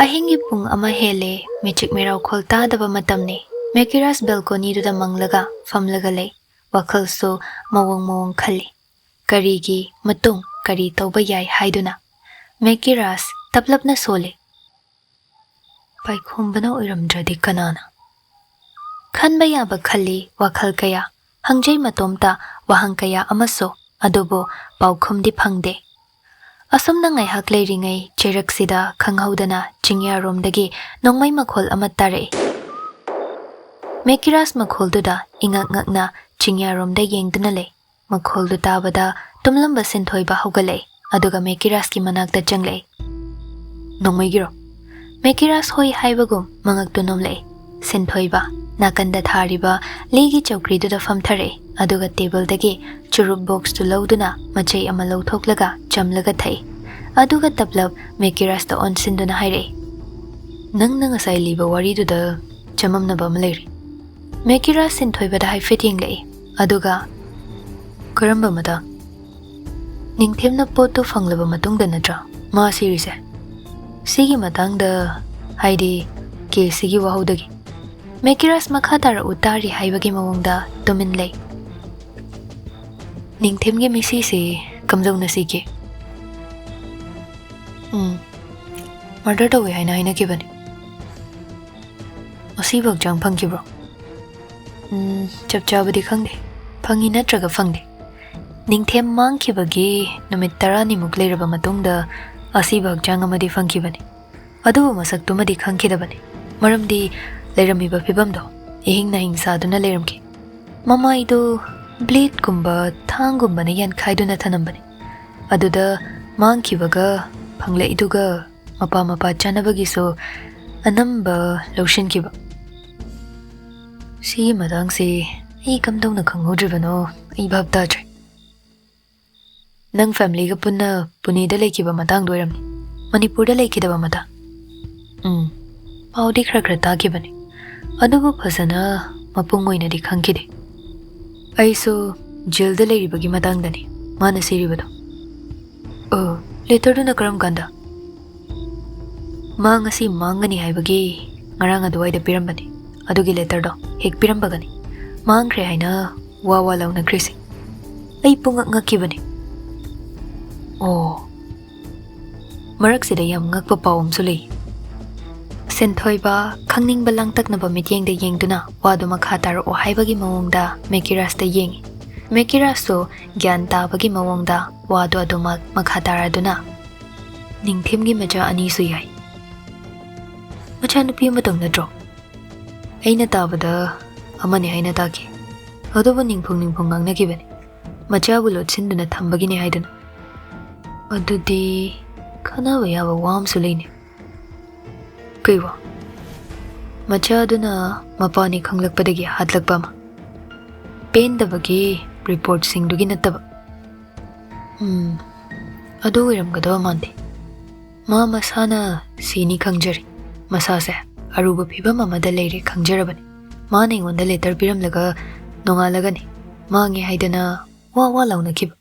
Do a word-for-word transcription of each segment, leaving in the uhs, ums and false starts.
ꯑꯍꯤꯡꯒꯤ ꯄꯨꯡ ꯑꯃ ꯍꯦꯜꯂꯦ, ꯃꯤꯆꯤꯛ ꯃꯤꯔꯥꯎꯈꯣꯜ ꯇꯥꯗꯕ ꯃꯇꯝꯅꯤ꯫ ꯃꯦꯀꯤꯔꯥꯁ ꯕꯦꯜꯀꯣꯅꯤꯗꯨꯗ ꯃꯪꯂꯒ ꯐꯝꯂꯒ ꯂꯩ꯫ ꯋꯥꯈꯜꯁꯨ ꯃꯑꯣꯡ ꯃꯑꯣꯡ ꯈꯜꯂꯤ꯫ ꯀꯔꯤꯒꯤ ꯃꯇꯨꯡ ꯀꯔꯤ ꯇꯧꯕ ꯌꯥꯏ ꯍꯥꯏꯗꯨꯅ꯫ ꯃꯦꯀꯤꯔꯥꯁ ꯇꯞꯂꯞꯅ ꯁꯣꯜꯂꯤ꯫ ꯄꯥꯏꯈꯣꯝꯕꯅ ꯑꯣꯏꯔꯝꯗ꯭ꯔꯗꯤ ꯀꯅꯥꯅ? ꯈꯟꯕ ꯌꯥꯕ ꯈꯜꯂꯤ ꯋꯥꯈꯜ ꯀꯌꯥ, ꯍꯪꯖꯩ ꯃꯇꯣꯝꯇ ꯋꯥꯍꯪ ꯀꯌꯥ ꯑꯃꯁꯨ, ꯑꯗꯨꯕꯨ ꯄꯥꯎꯈꯨꯝꯗꯤ ꯐꯪꯗꯦ꯫ ꯑꯁꯨꯝꯅ ꯉꯥꯏꯍꯥꯛ ꯂꯩꯔꯤꯉꯩ ꯆꯩꯔꯛꯁꯤꯗ ꯈꯪꯍꯧꯗꯅ ꯆꯤꯡꯌꯥꯔꯣꯝꯗꯒꯤ ꯅꯣꯡꯃꯩ ꯃꯈꯣꯜ ꯑꯃ ꯇꯥꯔꯛꯏ꯫ ꯃꯦꯀꯤꯔꯥꯁ ꯃꯈꯣꯜꯗꯨꯗ ꯏꯉꯛ ꯉꯛꯅ ꯆꯤꯡꯌꯥꯔꯣꯝꯗ ꯌꯦꯡꯗꯨꯅ ꯂꯩ꯫ ꯃꯈꯣꯜꯗꯨ ꯇꯥꯕꯗ ꯇꯨꯝꯂꯝꯕ ꯁꯤꯟꯊꯣꯏꯕ ꯍꯧꯒꯠꯂꯛꯏ, ꯑꯗꯨꯒ ꯃꯦꯀꯤꯔꯥꯁꯀꯤ ꯃꯅꯥꯛꯇ ꯆꯪꯂꯛꯏ꯫ "ꯅꯣꯡꯃꯩꯒꯤꯔꯣ?" ꯃꯦꯀꯤꯔꯥꯁ ꯍꯣꯏ ꯍꯥꯏꯕꯒꯨꯝ ꯃꯉꯛꯇꯨ ꯅꯣꯝꯂꯛꯏ꯫ ꯁꯤꯟꯊꯣꯏꯕ ꯅꯥꯀꯟꯗ ꯊꯥꯔꯤꯕ ꯂꯤꯒꯤ ꯆꯧꯀ꯭ꯔꯤꯗꯨꯗ ꯐꯝꯊꯔꯛꯏ, ꯑꯗꯨꯒ ꯇꯦꯕꯜꯗꯒꯤ ꯆꯨꯔꯨꯞ ꯕꯣꯛꯁꯇꯨ ꯂꯧꯗꯨꯅ ꯃꯆꯩ ꯑꯃ ꯂꯧꯊꯣꯛꯂꯒ ꯆꯝꯂꯒ ꯊꯛꯏ꯫ ꯑꯗꯨꯒ ꯇꯞꯂꯞ ꯃꯦꯀꯤꯔꯥꯁꯇ ꯑꯣꯟꯁꯤꯟꯗꯨꯅ ꯍꯥꯏꯔꯛꯏ, "ꯅꯪꯅ ꯉꯁꯥꯏ ꯂꯤꯕ ꯋꯥꯔꯤꯗꯨꯗ ꯆꯃꯝꯅꯕ ꯑꯃ ꯂꯩꯔꯤ꯫" ꯃꯦꯀꯤꯔꯥꯁ ꯁꯤꯟꯊꯣꯏꯕꯗ ꯍꯥꯏꯐꯦꯠ ꯌꯦꯡꯂꯛꯏ, ꯑꯗꯨꯒ, "ꯀꯔꯝꯕ ꯃꯇꯥꯡ?" "ꯅꯤꯡꯊꯦꯝꯅ ꯄꯣꯠꯇꯨ ꯐꯪꯂꯕ ꯃꯇꯨꯡꯗ ꯅꯠꯇ꯭ꯔꯥ ꯃꯥ ꯁꯤꯔꯤꯁꯦ?" "ꯁꯤꯒꯤ ꯃꯇꯥꯡꯗ, ꯍꯥꯏꯗꯤ ꯀꯦꯁꯁꯤꯒꯤ ꯋꯥꯍꯧꯗꯒꯤ?" ꯃꯦꯀꯤꯔꯥꯁ ꯃꯈꯥ ꯇꯥꯔꯛꯎ, ꯇꯥꯔꯤ ꯍꯥꯏꯕꯒꯤ ꯃꯑꯣꯡꯗ ꯇꯨꯃꯤꯟ ꯂꯩ꯫ "ꯅꯤꯡꯊꯦꯝꯒꯤ ꯃꯤꯁꯤꯁꯤ ꯀꯝꯗꯧꯅ ꯁꯤꯒꯦ?" "ꯎꯝ, ꯃꯔꯗꯔ ꯇꯧꯋꯦ ꯍꯥꯏꯅ ꯍꯥꯏꯅꯈꯤꯕꯅꯤ꯫" "ꯑꯁꯤꯕ ꯍꯛꯆꯥꯡ ꯐꯪꯈꯤꯕ꯭ꯔꯣ?" "ꯎꯝ, ꯆꯞ ꯆꯥꯕꯗꯤ ꯈꯪꯗꯦ, ꯐꯪꯉꯤ ꯅꯠꯇ꯭ꯔꯒ ꯐꯪꯗꯦ꯫ ꯅꯤꯡꯊꯦꯝ ꯃꯥꯡꯈꯤꯕꯒꯤ ꯅꯨꯃꯤꯠ ꯇꯔꯥꯅꯤꯃꯨꯛ ꯂꯩꯔꯕ ꯃꯇꯨꯡꯗ ꯑꯁꯤꯕ ꯍꯛꯆꯥꯡ ꯑꯃꯗꯤ ꯐꯪꯈꯤꯕꯅꯤ꯫ ꯑꯗꯨꯕꯨ ꯃꯁꯛꯇꯨꯃꯗꯤ ꯈꯪꯈꯤꯗꯕꯅꯤ, ꯃꯔꯝꯗꯤ ꯂꯩꯔꯝꯃꯤꯕ ꯐꯤꯕꯝꯗꯣ ꯏꯍꯤꯡ ꯅꯥꯍꯤꯡ ꯁꯥꯗꯨꯅ ꯂꯩꯔꯝꯈꯤ꯫ ꯃꯃꯥꯏꯗꯨ ꯕ꯭ꯂꯦꯗꯀꯨꯝꯕ ꯊꯥꯡꯒꯨꯝꯕꯅ ꯌꯥꯟꯈꯥꯏꯗꯨꯅ ꯊꯅꯝꯕꯅꯤ꯫ ꯑꯗꯨꯗ ꯃꯥꯡꯈꯤꯕꯒ ꯐꯪꯂꯛꯏꯗꯨꯒ ꯃꯄꯥ ꯃꯄꯥ ꯆꯥꯅꯕꯒꯤꯁꯨ ꯑꯅꯝꯕ ꯂꯧꯁꯤꯟꯈꯤꯕ꯫" "ꯁꯤꯒꯤ ꯃꯇꯥꯡꯁꯤ ꯑꯩ ꯀꯝꯗꯧꯅ ꯈꯪꯍꯧꯗ꯭ꯔꯤꯕꯅꯣ, ꯑꯩ ꯚꯥꯞ ꯇꯥꯗ꯭ꯔꯦ꯫" "ꯅꯪ ꯐꯦꯃꯤꯂꯤꯒ ꯄꯨꯟꯅ ꯄꯨꯅꯦꯗ ꯂꯩꯈꯤꯕ ꯃꯇꯥꯡꯗꯣ ꯑꯣꯏꯔꯝꯅꯤ, ꯃꯅꯤꯄꯨꯔꯗ ꯂꯩꯈꯤꯗꯕ ꯃꯇꯥꯡ꯫" "ꯎꯝ, ꯄꯥꯎꯗꯤ ꯈꯔ ꯈꯔ ꯇꯥꯈꯤꯕꯅꯤ, ꯑꯗꯨꯕꯨ ꯐꯖꯅ ꯃꯄꯨꯡ ꯑꯣꯏꯅꯗꯤ ꯈꯪꯈꯤꯗꯦ꯫ ꯑꯩꯁꯨ ꯖꯦꯜꯗ ꯂꯩꯔꯤꯕꯒꯤ ꯃꯇꯥꯡꯗꯅꯤ ꯃꯥꯅ ꯁꯤꯔꯤꯕꯗꯣ꯫" "ꯑꯣ, ꯂꯦꯇꯔꯗꯨꯅ ꯀꯔꯝ ꯀꯥꯟꯗ?" ꯃꯥ ꯉꯁꯤ ꯃꯥꯡꯒꯅꯤ ꯍꯥꯏꯕꯒꯤ ꯉꯔꯥꯡ ꯑꯗꯨꯋꯥꯏꯗ ꯄꯤꯔꯝꯕꯅꯤ꯫ ꯑꯗꯨꯒꯤ ꯂꯦꯇꯔꯗꯣ ꯍꯦꯛ ꯄꯤꯔꯝꯕꯒꯅꯤ ꯃꯥꯡꯈ꯭ꯔꯦ ꯍꯥꯏꯅ ꯋꯥ ꯋꯥ ꯂꯥꯎꯅꯈ꯭ꯔꯤꯁꯦ꯫ ꯑꯩ ꯄꯨꯡꯉꯛ ꯉꯛꯈꯤꯕꯅꯤ꯫ ꯑꯣ, ꯃꯔꯛꯁꯤꯗ ꯌꯥꯝ ꯉꯛꯄ ꯄꯥꯎ ꯑꯃꯁꯨ ꯂꯩ꯫ ꯁꯦꯟꯊꯣꯏꯕ ꯈꯪꯅꯤꯡꯕ ꯂꯥꯡꯇꯛꯅꯕ ꯃꯤꯠꯌꯦꯡꯗ ꯌꯦꯡꯗꯨꯅ ꯋꯥꯗꯨ ꯃꯈꯥ ꯇꯥꯔꯛꯑꯣ ꯍꯥꯏꯕꯒꯤ ꯃꯑꯣꯡꯗ ꯃꯦꯀꯤꯔꯥꯁꯇ ꯌꯦꯡꯉꯤ꯫ ꯃꯦꯀꯤꯔꯥꯁꯁꯨ ꯒ꯭ꯌꯥꯟ ꯇꯥꯕꯒꯤ ꯃꯑꯣꯡꯗ ꯋꯥꯗꯨ ꯑꯗꯨꯃꯛ ꯃꯈꯥ ꯇꯥꯔꯗꯨꯅ, "ꯅꯤꯡꯊꯦꯝꯒꯤ ꯃꯆꯥ ꯑꯅꯤꯁꯨ ꯌꯥꯏ꯫ ꯃꯆꯥꯅꯨꯄꯤ ꯑꯃꯇꯪ ꯅꯠꯇ꯭ꯔꯣ?" ꯑꯩꯅ ꯇꯥꯕꯗ ꯑꯃꯅꯤ ꯍꯥꯏꯅ ꯇꯥꯈꯤ꯫ ꯑꯗꯨꯕꯨ ꯅꯤꯡꯐꯨꯡ ꯅꯤꯡꯐꯨꯡ ꯉꯥꯡꯅꯈꯤꯕꯅꯤ꯫ ꯃꯆꯥꯕꯨ ꯂꯣꯠꯁꯤꯟꯗꯨꯅ ꯊꯝꯕꯒꯤꯅꯤ ꯍꯥꯏꯗꯨꯅ꯫ ꯑꯗꯨꯗꯤ ꯈꯟꯅꯕ ꯌꯥꯕ ꯋꯥ ꯑꯃꯁꯨ ꯂꯩꯅꯦ꯫ ꯀꯩ ꯋꯥ? ꯃꯆꯥꯗꯨꯅ ꯃꯄꯥꯅꯤ ꯈꯪꯂꯛꯄꯗꯒꯤ ꯍꯥꯠꯂꯛꯄ ꯑꯃ꯫ ꯄꯦꯟꯗꯕꯒꯤ ꯔꯤꯄꯣꯔꯠꯁꯤꯡꯗꯨꯒꯤ ꯅꯠꯇꯕ꯫ ꯎꯝ, ꯑꯗꯨ ꯑꯣꯏꯔꯝꯒꯗꯕ ꯃꯥꯟꯗꯦ꯫ ꯃꯥ ꯃꯁꯥꯅ ꯁꯤꯅꯤ ꯈꯪꯖꯔꯤ꯫ ꯃꯁꯥꯁꯦ ꯑꯔꯨꯕ ꯐꯤꯕꯝ ꯑꯃꯗ ꯂꯩꯔꯦ ꯈꯪꯖꯔꯕꯅꯤ꯫ ꯃꯥꯅ ꯑꯩꯉꯣꯟꯗ ꯂꯦꯇꯔ ꯄꯤꯔꯝꯂꯒ ꯅꯣꯡꯉꯥꯜꯂꯒꯅꯤ ꯃꯥꯡꯉꯦ ꯍꯥꯏꯗꯅ ꯋꯥ ꯋꯥ ꯂꯥꯎꯅꯈꯤꯕ꯫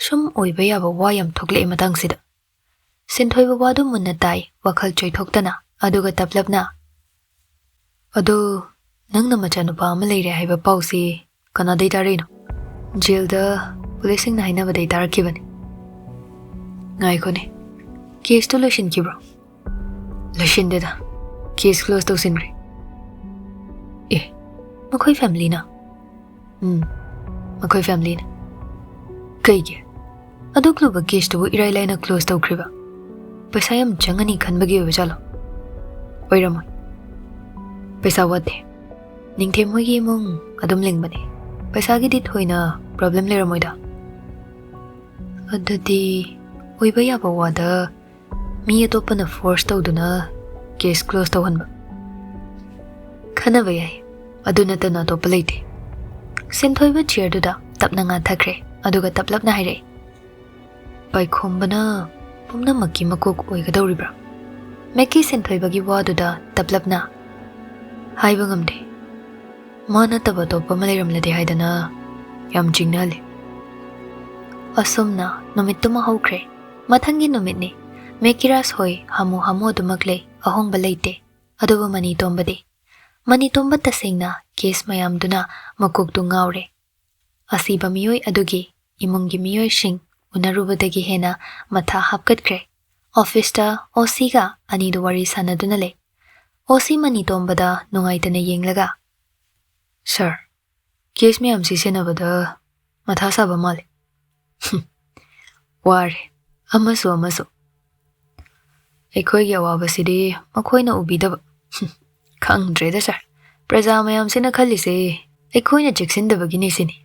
ꯁꯨꯝ ꯑꯣꯏꯕ ꯌꯥꯕ ꯋꯥ ꯌꯥꯝ ꯊꯣꯛꯂꯛꯑꯦ ꯃꯇꯥꯡꯁꯤꯗ꯫ ꯁꯦꯟꯊꯣꯏꯕ ꯋꯥꯗꯨ ꯃꯨꯟꯅ ꯇꯥꯏ, ꯋꯥꯈꯜ ꯆꯣꯏꯊꯣꯛꯇꯅ, ꯑꯗꯨꯒ ꯇꯞꯂꯞꯅ, "ꯑꯗꯣ ꯅꯪꯅ ꯃꯆꯥꯅꯨꯄꯥ ꯑꯃ ꯂꯩꯔꯦ ꯍꯥꯏꯕ ꯄꯥꯎꯁꯤ ꯀꯅꯥꯗꯩ ꯇꯥꯔꯛꯏꯅꯣ?" "ꯖꯦꯜꯗ ꯄꯨꯂꯤꯁꯁꯤꯡꯅ ꯍꯥꯏꯅꯕꯗꯩ ꯇꯥꯔꯛꯈꯤꯕꯅꯤ꯫" "ꯉꯥꯏꯈꯣꯅꯦ, ꯀꯦꯁꯇꯨ ꯂꯣꯏꯁꯤꯟꯈꯤꯕ꯭ꯔꯣ?" "ꯂꯣꯏꯁꯤꯟꯗꯦꯗ, ꯀꯦꯁ ꯀ꯭ꯂꯣꯖ ꯇꯧꯁꯤꯟꯈ꯭ꯔꯦ꯫" "ꯑꯦ, ꯃꯈꯣꯏ ꯐꯦꯃꯤꯂꯤꯅ?" "ꯎꯝ, ꯃꯈꯣꯏ ꯐꯦꯃꯤꯂꯤꯅ꯫" "ꯀꯩꯒꯤ? ꯑꯗꯨꯛ ꯂꯨꯕ ꯀꯦꯁꯇꯨꯕꯨ ꯏꯔꯥꯏ ꯂꯥꯏꯅ ꯀ꯭ꯂꯣꯖ ꯇꯧꯈ꯭ꯔꯤꯕ? ꯄꯩꯁꯥ ꯌꯥꯝ ꯆꯪꯒꯅꯤ ꯈꯟꯕꯒꯤ ꯑꯣꯏꯕ ꯖꯥꯠꯂꯣ?" "ꯑꯣꯏꯔꯝꯃꯣꯏ, ꯄꯩꯁꯥ ꯋꯥꯠꯇꯦ꯫ ꯅꯤꯡꯊꯦꯝ ꯍꯣꯏꯒꯤ ꯏꯃꯨꯡ ꯑꯗꯨꯝ ꯂꯤꯡꯕꯅꯦ꯫ ꯄꯩꯁꯥꯒꯤꯗꯤ ꯊꯣꯏꯅ ꯄ꯭ꯔꯣꯕ꯭ꯂꯦꯝ ꯂꯩꯔꯝꯃꯣꯏꯗ꯫" "ꯑꯗꯨꯗꯤ ꯑꯣꯏꯕ ꯌꯥꯕ ꯋꯥꯗ ꯃꯤ ꯑꯇꯣꯞꯄꯅ ꯐꯣꯔꯁ ꯇꯧꯗꯨꯅ ꯀꯦꯁ ꯀ꯭ꯂꯣꯖ ꯇꯧꯍꯟꯕ?" "ꯈꯟꯅꯕ ꯌꯥꯏ, ꯑꯗꯨ ꯅꯠꯇꯅ ꯑꯇꯣꯞꯄ ꯂꯩꯇꯦ꯫" ꯁꯦꯟꯊꯣꯏꯕ ꯆꯤꯌꯔꯗꯨꯗ ꯇꯞꯅ ꯉꯥꯊꯈ꯭ꯔꯦ, ꯑꯗꯨꯒ ꯇꯞꯂꯞꯅ ꯍꯥꯏꯔꯛꯏ, "ꯄꯥꯏꯈꯣꯝꯕꯅ ꯄꯨꯝꯅꯃꯛꯀꯤ ꯃꯀꯣꯛ ꯑꯣꯏꯒꯗꯧꯔꯤꯕ꯭ꯔꯥ?" ꯃꯦꯀꯤ ꯁꯦꯟꯊꯣꯏꯕꯒꯤ ꯋꯥꯗꯨꯗ ꯇꯞꯂꯞꯅ, "ꯍꯥꯏꯕ ꯉꯝꯗꯦ꯫ ꯃꯥ ꯅꯠꯇꯕ ꯑꯇꯣꯞꯄ ꯑꯃ ꯂꯩꯔꯝꯂꯗꯤ ꯍꯥꯏꯗꯅ ꯌꯥꯝ ꯆꯤꯡꯅꯍꯜꯂꯤ꯫" ꯑꯁꯨꯝꯅ ꯅꯨꯃꯤꯠꯇꯨꯃ ꯍꯧꯈ꯭ꯔꯦ꯫ ꯃꯊꯪꯒꯤ ꯅꯨꯃꯤꯠꯅꯤ꯫ ꯃꯦꯀꯤꯔꯥꯁ ꯍꯣꯏ ꯍꯥꯃꯨ ꯍꯥꯃꯨ ꯑꯗꯨꯃꯛ ꯂꯩ, ꯑꯍꯣꯡꯕ ꯂꯩꯇꯦ꯫ ꯑꯗꯨꯕꯨ ꯃꯅꯤ ꯇꯣꯝꯕꯗꯤ? ꯃꯅꯤ ꯇꯣꯝꯕ ꯇꯁꯦꯡꯅ ꯀꯦꯁ ꯃꯌꯥꯝꯗꯨꯅ ꯃꯀꯣꯛꯇꯨ ꯉꯥꯎꯔꯦ꯫ ꯑꯁꯤꯕ ꯃꯤꯑꯣꯏ ꯑꯗꯨꯒꯤ ꯏꯃꯨꯡꯒꯤ ꯃꯤꯑꯣꯏꯁꯤꯡ ꯎꯅꯔꯨꯕꯗꯒꯤ ꯍꯦꯟꯅ ꯃꯊꯥ ꯍꯥꯞꯀꯠꯈ꯭ꯔꯦ꯫ ꯑꯣꯐꯤꯁꯇ ꯑꯣ ꯁꯤꯒ ꯑꯅꯤꯗꯨ ꯋꯥꯔꯤ ꯁꯥꯟꯅꯗꯨꯅ ꯂꯩ꯫ ꯑꯣ ꯁꯤ ꯃꯅꯤ ꯇꯣꯝꯕꯗ ꯅꯨꯡꯉꯥꯏꯇꯅ ꯌꯦꯡꯂꯒ, "ꯁꯥꯔ, ꯀꯦꯁ ꯃꯌꯥꯝꯁꯤ ꯁꯦꯟꯅꯕꯗ ꯃꯊꯥ ꯁꯥꯕ ꯃꯥꯜꯂꯤ꯫ ꯋꯥꯔꯦ, ꯑꯃꯁꯨ ꯑꯃꯁꯨ꯫ ꯑꯩꯈꯣꯏꯒꯤ ꯑꯋꯥꯕꯁꯤꯗꯤ ꯃꯈꯣꯏꯅ ꯎꯕꯤꯗꯕ꯫ ꯈꯪꯗ꯭ꯔꯦꯗ ꯁꯥꯔ, ꯄ꯭ꯔꯖꯥ ꯃꯌꯥꯝꯁꯤꯅ ꯈꯜꯂꯤꯁꯦ ꯑꯩꯈꯣꯏꯅ ꯆꯦꯛꯁꯤꯟꯗꯕꯒꯤꯅꯤ ꯁꯤꯅꯤ꯫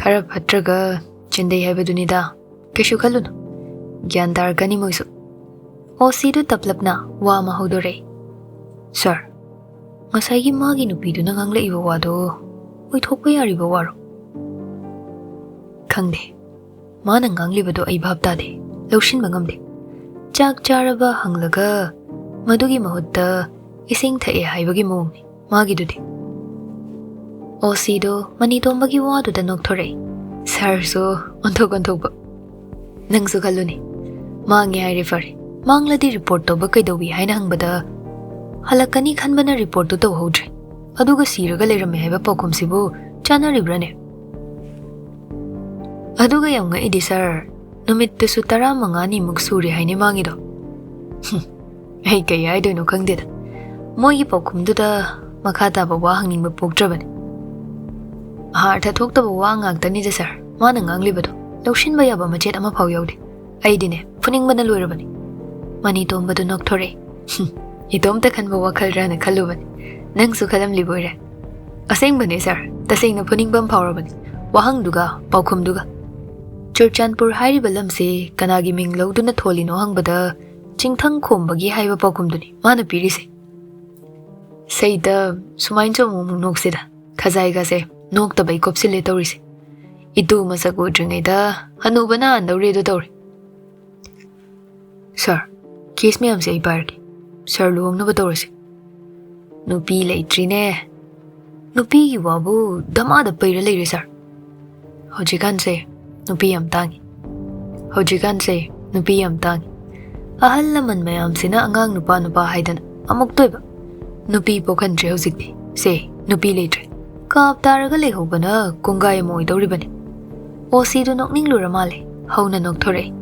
ꯈꯔ ꯐꯠꯇ꯭ꯔꯒ ꯆꯤꯟꯗꯩ ꯍꯥꯏꯕꯗꯨꯅꯤꯗ꯫ ꯀꯩꯁꯨ ꯈꯜꯂꯨꯅꯨ, ꯒ꯭ꯌꯥꯟ ꯇꯥꯔꯛꯀꯅꯤ ꯃꯣꯏꯁꯨ꯫" ꯑꯣ ꯁꯤꯗꯨ ꯇꯞꯂꯞꯅ ꯋꯥ ꯑꯃ ꯍꯧꯗꯣꯔꯛꯏ꯫ "ꯁꯥꯔ, ꯉꯁꯥꯏꯒꯤ ꯃꯥꯒꯤ ꯅꯨꯄꯤꯗꯨꯅ ꯉꯥꯡꯂꯛꯏꯕ ꯋꯥꯗꯣ ꯑꯣꯏꯊꯣꯛꯄ ꯌꯥꯔꯤꯕ ꯋꯥꯔꯣ?" "ꯈꯪꯗꯦ꯫ ꯃꯥꯅ ꯉꯥꯡꯂꯤꯕꯗꯣ ꯑꯩ ꯚꯥꯞ ꯇꯥꯗꯦ, ꯂꯧꯁꯤꯟꯕ ꯉꯝꯗꯦ꯫ ꯆꯥꯛ ꯆꯥꯔꯕ ꯍꯪꯂꯒ ꯃꯗꯨꯒꯤ ꯃꯍꯨꯠꯇ ꯏꯁꯤꯡ ꯊꯛꯑꯦ ꯍꯥꯏꯕꯒꯤ ꯃꯑꯣꯡꯅꯤ ꯃꯥꯒꯤꯗꯨꯗꯤ꯫" ꯑꯣ ꯁꯤꯗꯣ ꯃꯅꯤ ꯇꯣꯝꯕꯒꯤ ꯋꯥꯗꯨꯗ ꯅꯣꯛꯊꯣꯔꯛꯏ꯫ ꯁꯥꯔꯁꯨ ꯑꯣꯟꯊꯣꯛ ꯑꯣꯟꯊꯣꯛꯄ꯫ ꯅꯪꯁꯨ ꯈꯜꯂꯨꯅꯦ, ꯃꯥꯡꯉꯦ ꯍꯥꯏꯔꯦ ꯐꯔꯦ, ꯃꯥꯡꯂꯗꯤ ꯔꯤꯄꯣꯔꯠ ꯇꯧꯕ ꯀꯩꯗꯧꯏ ꯍꯥꯏꯅ ꯍꯪꯕꯗ, "ꯍꯜꯂꯛꯀꯅꯤ ꯈꯟꯕꯅ ꯔꯤꯄꯣꯔꯠꯇꯨ ꯇꯧꯍꯧꯗ꯭ꯔꯦ, ꯑꯗꯨꯒ ꯁꯤꯔꯒ ꯂꯩꯔꯝꯃꯦ ꯍꯥꯏꯕ ꯄꯥꯎꯈꯨꯝꯁꯤꯕꯨ ꯆꯥꯅꯔꯤꯕ꯭ꯔꯥꯅꯦ?" ꯑꯗꯨꯒ ꯌꯥꯝ ꯉꯛꯏꯗꯤ ꯁꯥꯔ, ꯅꯨꯃꯤꯠꯇꯨꯁꯨ ꯇꯔꯥꯃꯉꯥꯅꯤꯃꯨꯛ ꯁꯨꯔꯦ ꯍꯥꯏꯅꯦ ꯃꯥꯡꯉꯤꯗꯣ꯫ ꯍꯨꯝ, ꯑꯩ ꯀꯩ ꯍꯥꯏꯗꯣꯏꯅꯣ ꯈꯪꯗꯦꯗ꯫ ꯃꯣꯏꯒꯤ ꯄꯥꯎꯈꯨꯝꯗꯨꯗ ꯃꯈꯥ ꯇꯥꯕ ꯋꯥ ꯍꯪꯅꯤꯡꯕ ꯄꯣꯛꯇ꯭ꯔꯕꯅꯤ꯫ ꯑꯥꯔꯊ ꯊꯣꯛꯇꯕ ꯋꯥ ꯉꯥꯛꯇꯅꯤꯗ ꯁꯥꯔ, ꯃꯥꯅ ꯉꯥꯡꯂꯤꯕꯗꯣ ꯂꯧꯁꯤꯟꯕ ꯌꯥꯕ ꯃꯆꯦꯠ ꯑꯃꯐꯥꯎ ꯌꯥꯎꯗꯦ꯫ ꯑꯩꯗꯤꯅꯦ, ꯐꯨꯅꯤꯡꯕꯅ ꯂꯣꯏꯔꯕꯅꯤ꯫ ꯃꯅꯤ ꯇꯣꯝꯕꯗꯨ ꯅꯣꯛꯊꯣꯔꯛꯏ꯫ "ꯍꯨꯝ, ꯏꯇꯣꯝꯇ ꯈꯟꯕ ꯋꯥꯈꯜꯔꯅ ꯈꯜꯂꯨꯕꯅꯤ꯫ ꯅꯪꯁꯨ ꯈꯜꯂꯝꯂꯤꯕ ꯑꯣꯏꯔꯦ꯫" ꯑꯁꯦꯡꯕꯅꯦ ꯁꯥꯔ, ꯇꯁꯦꯡꯅ ꯐꯨꯅꯤꯡꯕ ꯑꯃ ꯐꯥꯎꯔꯕꯅꯤ, ꯋꯥꯍꯪꯗꯨꯒ ꯄꯥꯎꯈꯨꯝꯗꯨꯒ꯫ ꯆꯨꯔꯆꯥꯟꯄꯨꯔ ꯍꯥꯏꯔꯤꯕ ꯂꯝꯁꯤ ꯀꯅꯥꯒꯤ ꯃꯤꯡ ꯂꯧꯗꯨꯅ ꯊꯣꯜꯂꯤꯅꯣ ꯍꯪꯕꯗ, "ꯆꯤꯡꯊꯪ ꯈꯣꯝꯕꯒꯤ" ꯍꯥꯏꯕ ꯄꯥꯎꯈꯨꯝꯗꯨꯅꯤ ꯃꯥꯅ ꯄꯤꯔꯤꯁꯦ꯫ ꯁꯩꯇ, ꯁꯨꯃꯥꯏꯅꯁꯨ ꯑꯃꯨꯛ ꯑꯃꯨꯛ ꯅꯣꯛꯁꯤꯗ꯫ ꯈꯖꯥꯏꯒꯁꯦ ꯅꯣꯛꯇꯕꯩ ꯀꯣꯞꯁꯤꯜꯂꯦ ꯇꯧꯔꯤꯁꯦ꯫ ꯏꯇꯨ ꯃꯁꯛ ꯎꯗ꯭ꯔꯤꯉꯩꯗ ꯍꯅꯨꯕꯅ ꯍꯥꯟꯗꯧꯔꯦꯗꯣ ꯇꯧꯔꯦ꯫ "ꯁꯥꯔ, ꯀꯦꯁ ꯃꯌꯥꯝꯁꯦ ꯑꯩ ꯄꯥꯏꯔꯒꯦ꯫ ꯁꯥꯔ ꯂꯨꯍꯣꯡꯅꯕ ꯇꯧꯔꯁꯦ꯫" "ꯅꯨꯄꯤ ꯂꯩꯇ꯭ꯔꯤꯅꯦ꯫" "ꯅꯨꯄꯤꯒꯤ ꯋꯥꯕꯨ ꯙꯃꯥꯗ ꯄꯩꯔ ꯂꯩꯔꯦ ꯁꯥꯔ꯫ ꯍꯧꯖꯤꯛꯀꯥꯟꯁꯦ ꯅꯨꯄꯤ ꯌꯥꯝ ꯇꯥꯡꯉꯤ꯫ ꯍꯧꯖꯤꯛꯀꯥꯟꯁꯦ ꯅꯨꯄꯤ ꯌꯥꯝ ꯇꯥꯡꯉꯤ꯫ ꯑꯍꯜ ꯂꯃꯟ ꯃꯌꯥꯝꯁꯤꯅ ꯑꯉꯥꯡ ꯅꯨꯄꯥ ꯅꯨꯄꯥ ꯍꯥꯏꯗꯅ ꯑꯃꯨꯛꯇꯣꯏꯕ꯫ ꯅꯨꯄꯤ ꯄꯣꯛꯍꯟꯗ꯭ꯔꯦ ꯍꯧꯖꯤꯛꯇꯤ꯫ ꯁꯦ, ꯅꯨꯄꯤ ꯂꯩꯇ꯭ꯔꯦ꯫ ꯀꯥꯞ ꯇꯥꯔꯒ ꯂꯩꯍꯧꯕꯅ ꯀꯣꯡꯒꯥꯏ ꯑꯃ ꯑꯣꯏꯗꯧꯔꯤꯕꯅꯤ꯫ ꯑꯣꯁꯤꯗꯨ ꯅꯣꯛꯅꯤꯡꯂꯨꯔ ꯃꯥꯜꯂꯦ꯫ ꯍꯧꯅ ꯅꯣꯛꯊꯣꯔꯛꯏ꯫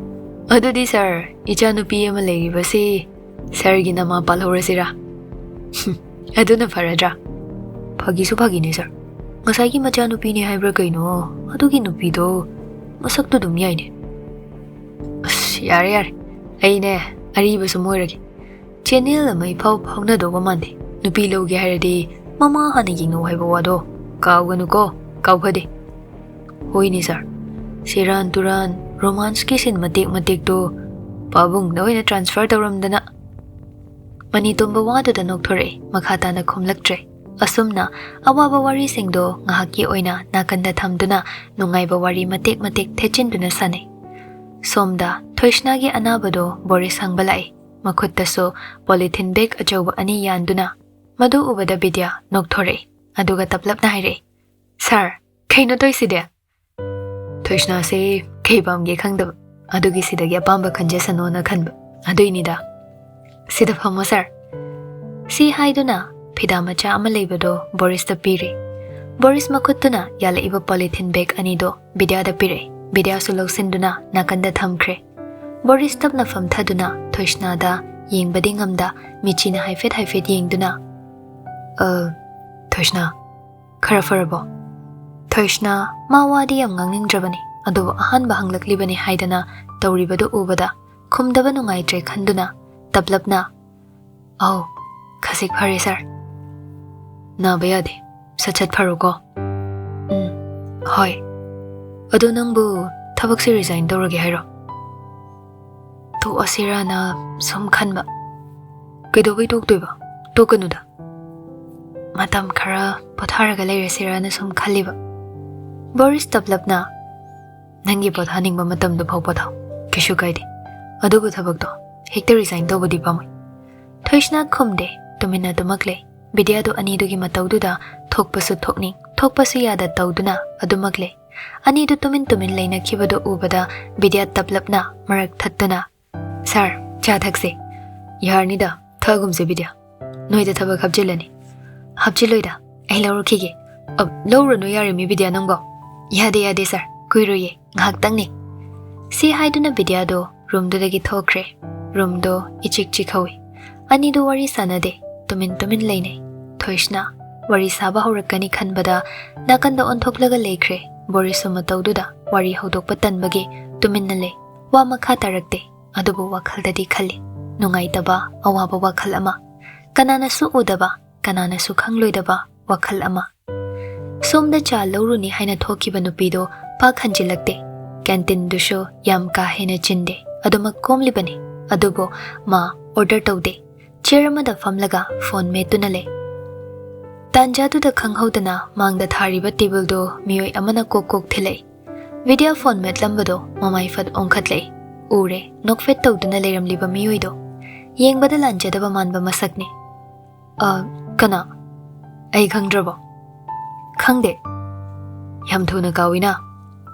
"ꯑꯗꯨꯗꯤ ꯁꯥꯔ, ꯏꯆꯥꯅꯨꯄꯤ ꯑꯃ ꯂꯩꯔꯤꯕꯁꯤ ꯁꯥꯔꯒꯤ ꯅꯃꯥ ꯄꯥꯜꯍꯧꯔꯁꯤꯔꯥ?" "ꯍꯨꯝ, ꯑꯗꯨꯅ ꯐꯔꯗ꯭ꯔꯥ?" "ꯐꯥꯒꯤꯁꯨ ꯐꯥꯒꯤꯅꯦ ꯁꯥꯔ꯫ ꯉꯁꯥꯏꯒꯤ ꯃꯆꯥꯅꯨꯄꯤꯅꯦ ꯍꯥꯏꯕ꯭ꯔꯥ ꯀꯩꯅꯣ, ꯑꯗꯨꯒꯤ ꯅꯨꯄꯤꯗꯣ ꯃꯁꯛꯇꯨ ꯑꯗꯨꯝ ꯌꯥꯏꯅꯦ꯫" "ꯑꯁ, ꯌꯥꯔꯦ ꯌꯥꯔꯦ꯫ ꯑꯩꯅꯦ ꯑꯔꯤꯕ ꯁꯨꯝ ꯑꯣꯏꯔꯒꯦ꯫ ꯆꯦꯅꯦꯜ ꯑꯃ ꯏꯐꯥꯎ ꯐꯥꯎꯅꯗꯧꯕ ꯃꯥꯟꯗꯦ꯫ ꯅꯨꯄꯤ ꯂꯧꯒꯦ ꯍꯥꯏꯔꯗꯤ ꯃꯃꯥ ꯍꯥꯟꯅ ꯌꯦꯡꯅꯧ ꯍꯥꯏꯕ ꯋꯥꯗꯣ ꯀꯥꯎꯒꯅꯨꯀꯣ, ꯀꯥꯎꯐꯗꯦ꯫" "ꯍꯣꯏꯅꯦ ꯁꯥꯔ, ꯁꯦꯔꯥꯟ ꯇꯨꯔꯥꯟ ꯔꯣꯃꯥꯟꯁꯀꯤ ꯁꯤꯟ ꯃꯇꯦꯛ ꯃꯇꯦꯛꯇꯣ ꯄꯥꯕꯨꯡꯗ ꯑꯣꯏꯅ ꯇ꯭ꯔꯥꯟꯁꯐꯔ ꯇꯧꯔꯝꯗꯅ꯫" ꯃꯅꯤꯇꯣꯝꯕ ꯋꯥꯗꯨꯗ ꯅꯣꯛꯊꯣꯔꯛꯑꯦ, ꯃꯈꯥ ꯇꯥꯅ ꯈꯨꯝꯂꯛꯇ꯭ꯔꯦ꯫ ꯑꯁꯨꯝꯅ ꯑꯋꯥꯕ ꯋꯥꯔꯤꯁꯤꯡꯗꯣ ꯉꯥꯏꯍꯥꯛꯀꯤ ꯑꯣꯏꯅ ꯅꯥꯀꯟꯗ ꯊꯝꯗꯨꯅ ꯅꯨꯡꯉꯥꯏꯕ ꯋꯥꯔꯤ ꯃꯇꯦꯛ ꯃꯇꯦꯛ ꯊꯦꯠꯆꯤꯟꯗꯨꯅ ꯁꯥꯟꯅꯩ꯫ ꯁꯣꯝꯗ ꯊꯣꯏꯁꯅꯥꯒꯤ ꯑꯅꯥꯕꯗꯣ ꯕꯣꯔꯤꯁ ꯍꯪꯕ ꯂꯥꯛꯏ꯫ ꯃꯈꯨꯠꯇꯁꯨ ꯄꯣꯂꯤꯊꯤꯟ ꯕꯦꯒ ꯑꯆꯧꯕ ꯑꯅꯤ ꯌꯥꯟꯗꯨꯅ꯫ ꯃꯗꯨ ꯎꯕꯗ ꯕꯤꯗ꯭ꯌꯥ ꯅꯣꯛꯊꯣꯔꯛꯏ, ꯑꯗꯨꯒ ꯇꯞꯂꯞꯅ ꯍꯥꯏꯔꯛꯏ, "ꯁꯥꯔ, ꯀꯩꯅꯣ ꯇꯧꯏꯁꯤꯗꯤ?" "ꯊꯣꯏꯁꯅꯥꯁꯦ ꯀꯩ ꯄꯥꯝꯒꯦ ꯈꯪꯗꯕ, ꯑꯗꯨꯒꯤ ꯁꯤꯗꯒꯤ ꯑꯄꯥꯝꯕ ꯈꯟꯖꯁꯅꯣꯅ ꯈꯟꯕ, ꯑꯗꯨꯏꯅꯤꯗ꯫" "ꯁꯤꯗ ꯐꯝꯃꯣ ꯁꯥꯔ꯫" ꯁꯤ ꯍꯥꯏꯗꯨꯅ ꯐꯤꯗꯥ ꯃꯆꯥ ꯑꯃ ꯂꯩꯕꯗꯣ ꯕꯣꯔꯤꯁꯇ ꯄꯤꯔꯦ꯫ ꯕꯣꯔꯤꯁ ꯃꯈꯨꯠꯇꯨꯅ ꯌꯥꯜꯂꯛꯏꯕ ꯄꯣꯂꯤꯊꯤꯟ ꯕꯦꯒ ꯑꯅꯤꯗꯣ ꯕꯤꯗ꯭ꯌꯥꯗ ꯄꯤꯔꯛꯑꯦ꯫ ꯕꯤꯗ꯭ꯌꯥꯁꯨ ꯂꯧꯁꯤꯟꯗꯨꯅ ꯅꯥꯀꯟꯗ ꯊꯝꯈ꯭ꯔꯦ꯫ ꯕꯣꯔꯤꯁ ꯇꯞꯅ ꯐꯝꯊꯗꯨꯅ ꯊꯣꯏꯁꯅꯥꯗ ꯌꯦꯡꯕꯗꯤ ꯉꯝꯗ ꯃꯤꯆꯤꯅ ꯍꯥꯏꯐꯦꯠ ꯍꯥꯏꯐꯦꯠ ꯌꯦꯡꯗꯨꯅ, "ꯑ, ꯊꯣꯏꯁꯅꯥ, ꯈꯔ ꯐꯔꯕꯣ?" ꯊꯣꯏꯁꯅꯥ, ꯃꯥ ꯋꯥꯗꯤ ꯌꯥꯝ ꯉꯥꯡꯅꯤꯡꯗ꯭ꯔꯕꯅꯤ, ꯑꯗꯨꯕꯨ ꯑꯍꯥꯟꯕ ꯍꯪꯂꯛꯂꯤꯕꯅꯤ ꯍꯥꯏꯗꯅ ꯇꯧꯔꯤꯕꯗꯨ ꯎꯕꯗ ꯈꯨꯝꯗꯕ ꯅꯨꯡꯉꯥꯏꯇ꯭ꯔꯦ ꯈꯟꯗꯨꯅ ꯇꯞꯂꯞꯅ, "ꯑꯧ, ꯈꯖꯤꯛ ꯐꯔꯦ ꯁꯥꯔ꯫" "ꯅꯥꯕ ꯌꯥꯗꯦ, ꯁꯠ ꯁꯠ ꯐꯔꯣꯀꯣ꯫" "ꯎꯝ, ꯍꯣꯏ꯫ ꯑꯗꯣ ꯅꯪꯕꯨ ꯊꯕꯛꯁꯦ ꯔꯤꯖꯥꯏꯟ ꯇꯧꯔꯒꯦ ꯍꯥꯏꯔꯣ?" "ꯇꯣꯛꯑꯁꯤꯔꯥꯅ ꯁꯨꯝ ꯈꯟꯕ꯫" "ꯀꯩꯗꯧꯕꯩ ꯇꯣꯛꯇꯣꯏꯕ? ꯇꯣꯛꯀꯅꯨꯗ꯫ ꯃꯇꯝ ꯈꯔ ꯄꯣꯊꯥꯔꯒ ꯂꯩꯔꯁꯤꯔꯥꯅ ꯁꯨꯝ ꯈꯜꯂꯤꯕ꯫" ꯕꯣꯔꯤꯁ ꯇꯞꯂꯞꯅ, "ꯅꯪꯒꯤ ꯄꯣꯊꯥꯅꯤꯡꯕ ꯃꯇꯝꯗꯨ ꯐꯥꯎ ꯄꯣꯊꯥꯎ, ꯀꯩꯁꯨ ꯀꯥꯏꯗꯦ꯫ ꯑꯗꯨꯕꯨ ꯊꯕꯛꯇꯣ ꯍꯦꯛꯇ ꯔꯤꯖꯥꯏꯟ ꯇꯧꯕꯗꯤ ꯄꯥꯝꯃꯣꯏ꯫" ꯊꯣꯏꯁꯅꯥ ꯈꯨꯝꯗꯦ, ꯇꯨꯃꯤꯟꯅ ꯑꯗꯨꯃꯛ ꯂꯩ꯫ ꯕꯤꯗ꯭ꯌꯥꯗꯨ ꯑꯅꯤꯗꯨꯒꯤ ꯃꯇꯧꯗꯨꯗ ꯊꯣꯛꯄꯁꯨ ꯊꯣꯛꯅꯤꯡ, ꯊꯣꯛꯄꯁꯨ ꯌꯥꯗ ꯇꯧꯗꯨꯅ ꯑꯗꯨꯃꯛ ꯂꯩ꯫ ꯑꯅꯤꯗꯨ ꯇꯨꯃꯤꯟ ꯇꯨꯃꯤꯟ ꯂꯩꯅꯈꯤꯕꯗꯨ ꯎꯕꯗ ꯕꯤꯗ꯭ꯌꯥ ꯇꯞꯂꯞꯅ ꯃꯔꯛ ꯊꯠꯇꯨꯅ, "ꯁꯥꯔ, ꯆꯥ ꯊꯛꯁꯦ꯫ ꯌꯥꯔꯅꯤꯗ, ꯊꯛꯑꯒꯨꯝꯁꯦ ꯕꯤꯗ꯭ꯌꯥ꯫ ꯅꯣꯏꯗ ꯊꯕꯛ ꯍꯥꯞꯆꯤꯜꯂꯅꯤ꯫ ꯍꯥꯞꯆꯤꯜꯂꯣꯏꯗ, ꯑꯩ ꯂꯧꯔꯨꯈꯤꯒꯦ꯫ ꯑ, ꯂꯧꯔꯨꯅꯨ ꯌꯥꯔꯦ ꯃꯤ ꯕꯤꯗ꯭ꯌꯥ ꯅꯪꯕꯣ꯫ ꯌꯥꯗꯦ, ꯌꯥꯗꯦ ꯁꯥꯔ, ꯀꯨꯏꯔꯣꯏꯌꯦ, ꯉꯥꯏꯍꯥꯛꯇꯪꯅꯦ꯫ ꯁꯤ ꯍꯥꯏꯗꯨꯅ ꯕꯤꯗ꯭ꯌꯥꯗꯣ ꯔꯨꯝꯗꯨꯗꯒꯤ ꯊꯣꯛꯈ꯭ꯔꯦ꯫ ꯔꯨꯝꯗꯣ ꯏꯆꯤꯛ ꯆꯤꯛꯍꯧꯏ꯫ ꯑꯅꯤꯗꯣ ꯋꯥꯔꯤ ꯁꯥꯟꯅꯗꯦ, ꯇꯨꯃꯤꯟ ꯇꯨꯃꯤꯟ ꯂꯩꯅꯩ꯫ ꯊꯣꯏꯁꯅꯥ ꯋꯥꯔꯤ ꯁꯥꯕ ꯍꯧꯔꯛꯀꯅꯤ ꯈꯟꯕꯗ ꯅꯥꯀꯟꯗ ꯑꯣꯟꯊꯣꯛꯂꯒ ꯂꯩꯈ꯭ꯔꯦ꯫ ꯕꯣꯔꯤꯁꯁꯨ ꯃꯇꯧꯗꯨꯗ ꯋꯥꯔꯤ ꯍꯧꯗꯣꯛꯄ ꯇꯟꯕꯒꯤ ꯇꯨꯃꯤꯟꯅ ꯂꯩ꯫ ꯋꯥ ꯃꯈꯥ ꯇꯥꯔꯛꯇꯦ꯫ ꯑꯗꯨꯕꯨ ꯋꯥꯈꯜꯗꯗꯤ ꯈꯜꯂꯤ, ꯅꯨꯡꯉꯥꯏꯇꯕ, ꯑꯋꯥꯕ ꯋꯥꯈꯜ ꯑꯃ, ꯀꯅꯥꯅꯁꯨ ꯎꯗꯕ, ꯀꯅꯥꯅꯁꯨ ꯈꯪꯂꯣꯏꯗꯕ ꯋꯥꯈꯜ ꯑꯃ꯫ ꯁꯣꯝꯗ ꯆꯥ ꯂꯧꯔꯨꯅꯤ ꯍꯥꯏꯅ ꯊꯣꯛꯈꯤꯕ ꯅꯨꯄꯤꯗꯣ ꯄꯥꯛ ꯍꯟꯖꯤꯜꯂꯛꯇꯦ꯫ ꯀꯦꯟꯇꯤꯟꯗꯨꯁꯨ ꯌꯥꯝ ꯀꯥ ꯍꯦꯟꯅ ꯆꯤꯟꯗꯦ, ꯑꯗꯨꯃꯛ ꯀꯣꯝꯂꯤꯕꯅꯤ꯫ ꯑꯗꯨꯕꯨ ꯃꯥ ꯑꯣꯔꯗꯔ ꯇꯧꯗꯦ꯫ ꯆꯤꯌꯔ ꯑꯃꯗ ꯐꯝꯂꯒ ꯐꯣꯟ ꯃꯦꯠꯇꯨꯅ ꯂꯩ꯫ ꯇꯥꯟꯖꯥꯗꯨꯗ ꯈꯪꯍꯧꯗꯅ ꯃꯥꯡꯗ ꯊꯥꯔꯤꯕ ꯇꯦꯕꯜꯗꯣ ꯃꯤꯑꯣꯏ ꯑꯃꯅ ꯀꯣꯛ ꯀꯣꯛ ꯊꯤꯜꯂꯛꯏ꯫ ꯕꯤꯗ꯭ꯌꯥ ꯐꯣꯟ ꯃꯦꯠꯂꯝꯕꯗꯣ ꯃꯃꯥꯏ ꯐꯠ ꯑꯣꯟꯈꯠꯂꯛꯏ꯫ ꯎꯔꯦ, ꯅꯣꯛꯐꯦꯠ ꯇꯧꯗꯨꯅ ꯂꯩꯔꯝꯂꯤꯕ ꯃꯤꯑꯣꯏꯗꯣ꯫ ꯌꯦꯡꯕꯗ ꯂꯥꯟꯖꯗꯕ ꯃꯥꯟꯕ ꯃꯁꯛꯅꯤ꯫ "ꯑ, ꯀꯅꯥ? ꯑꯩ ꯈꯪꯗ꯭ꯔꯕꯣ?" "ꯈꯪꯗꯦ꯫ ꯌꯥꯝ ꯊꯨꯅ ꯀꯥꯎꯏꯅ꯫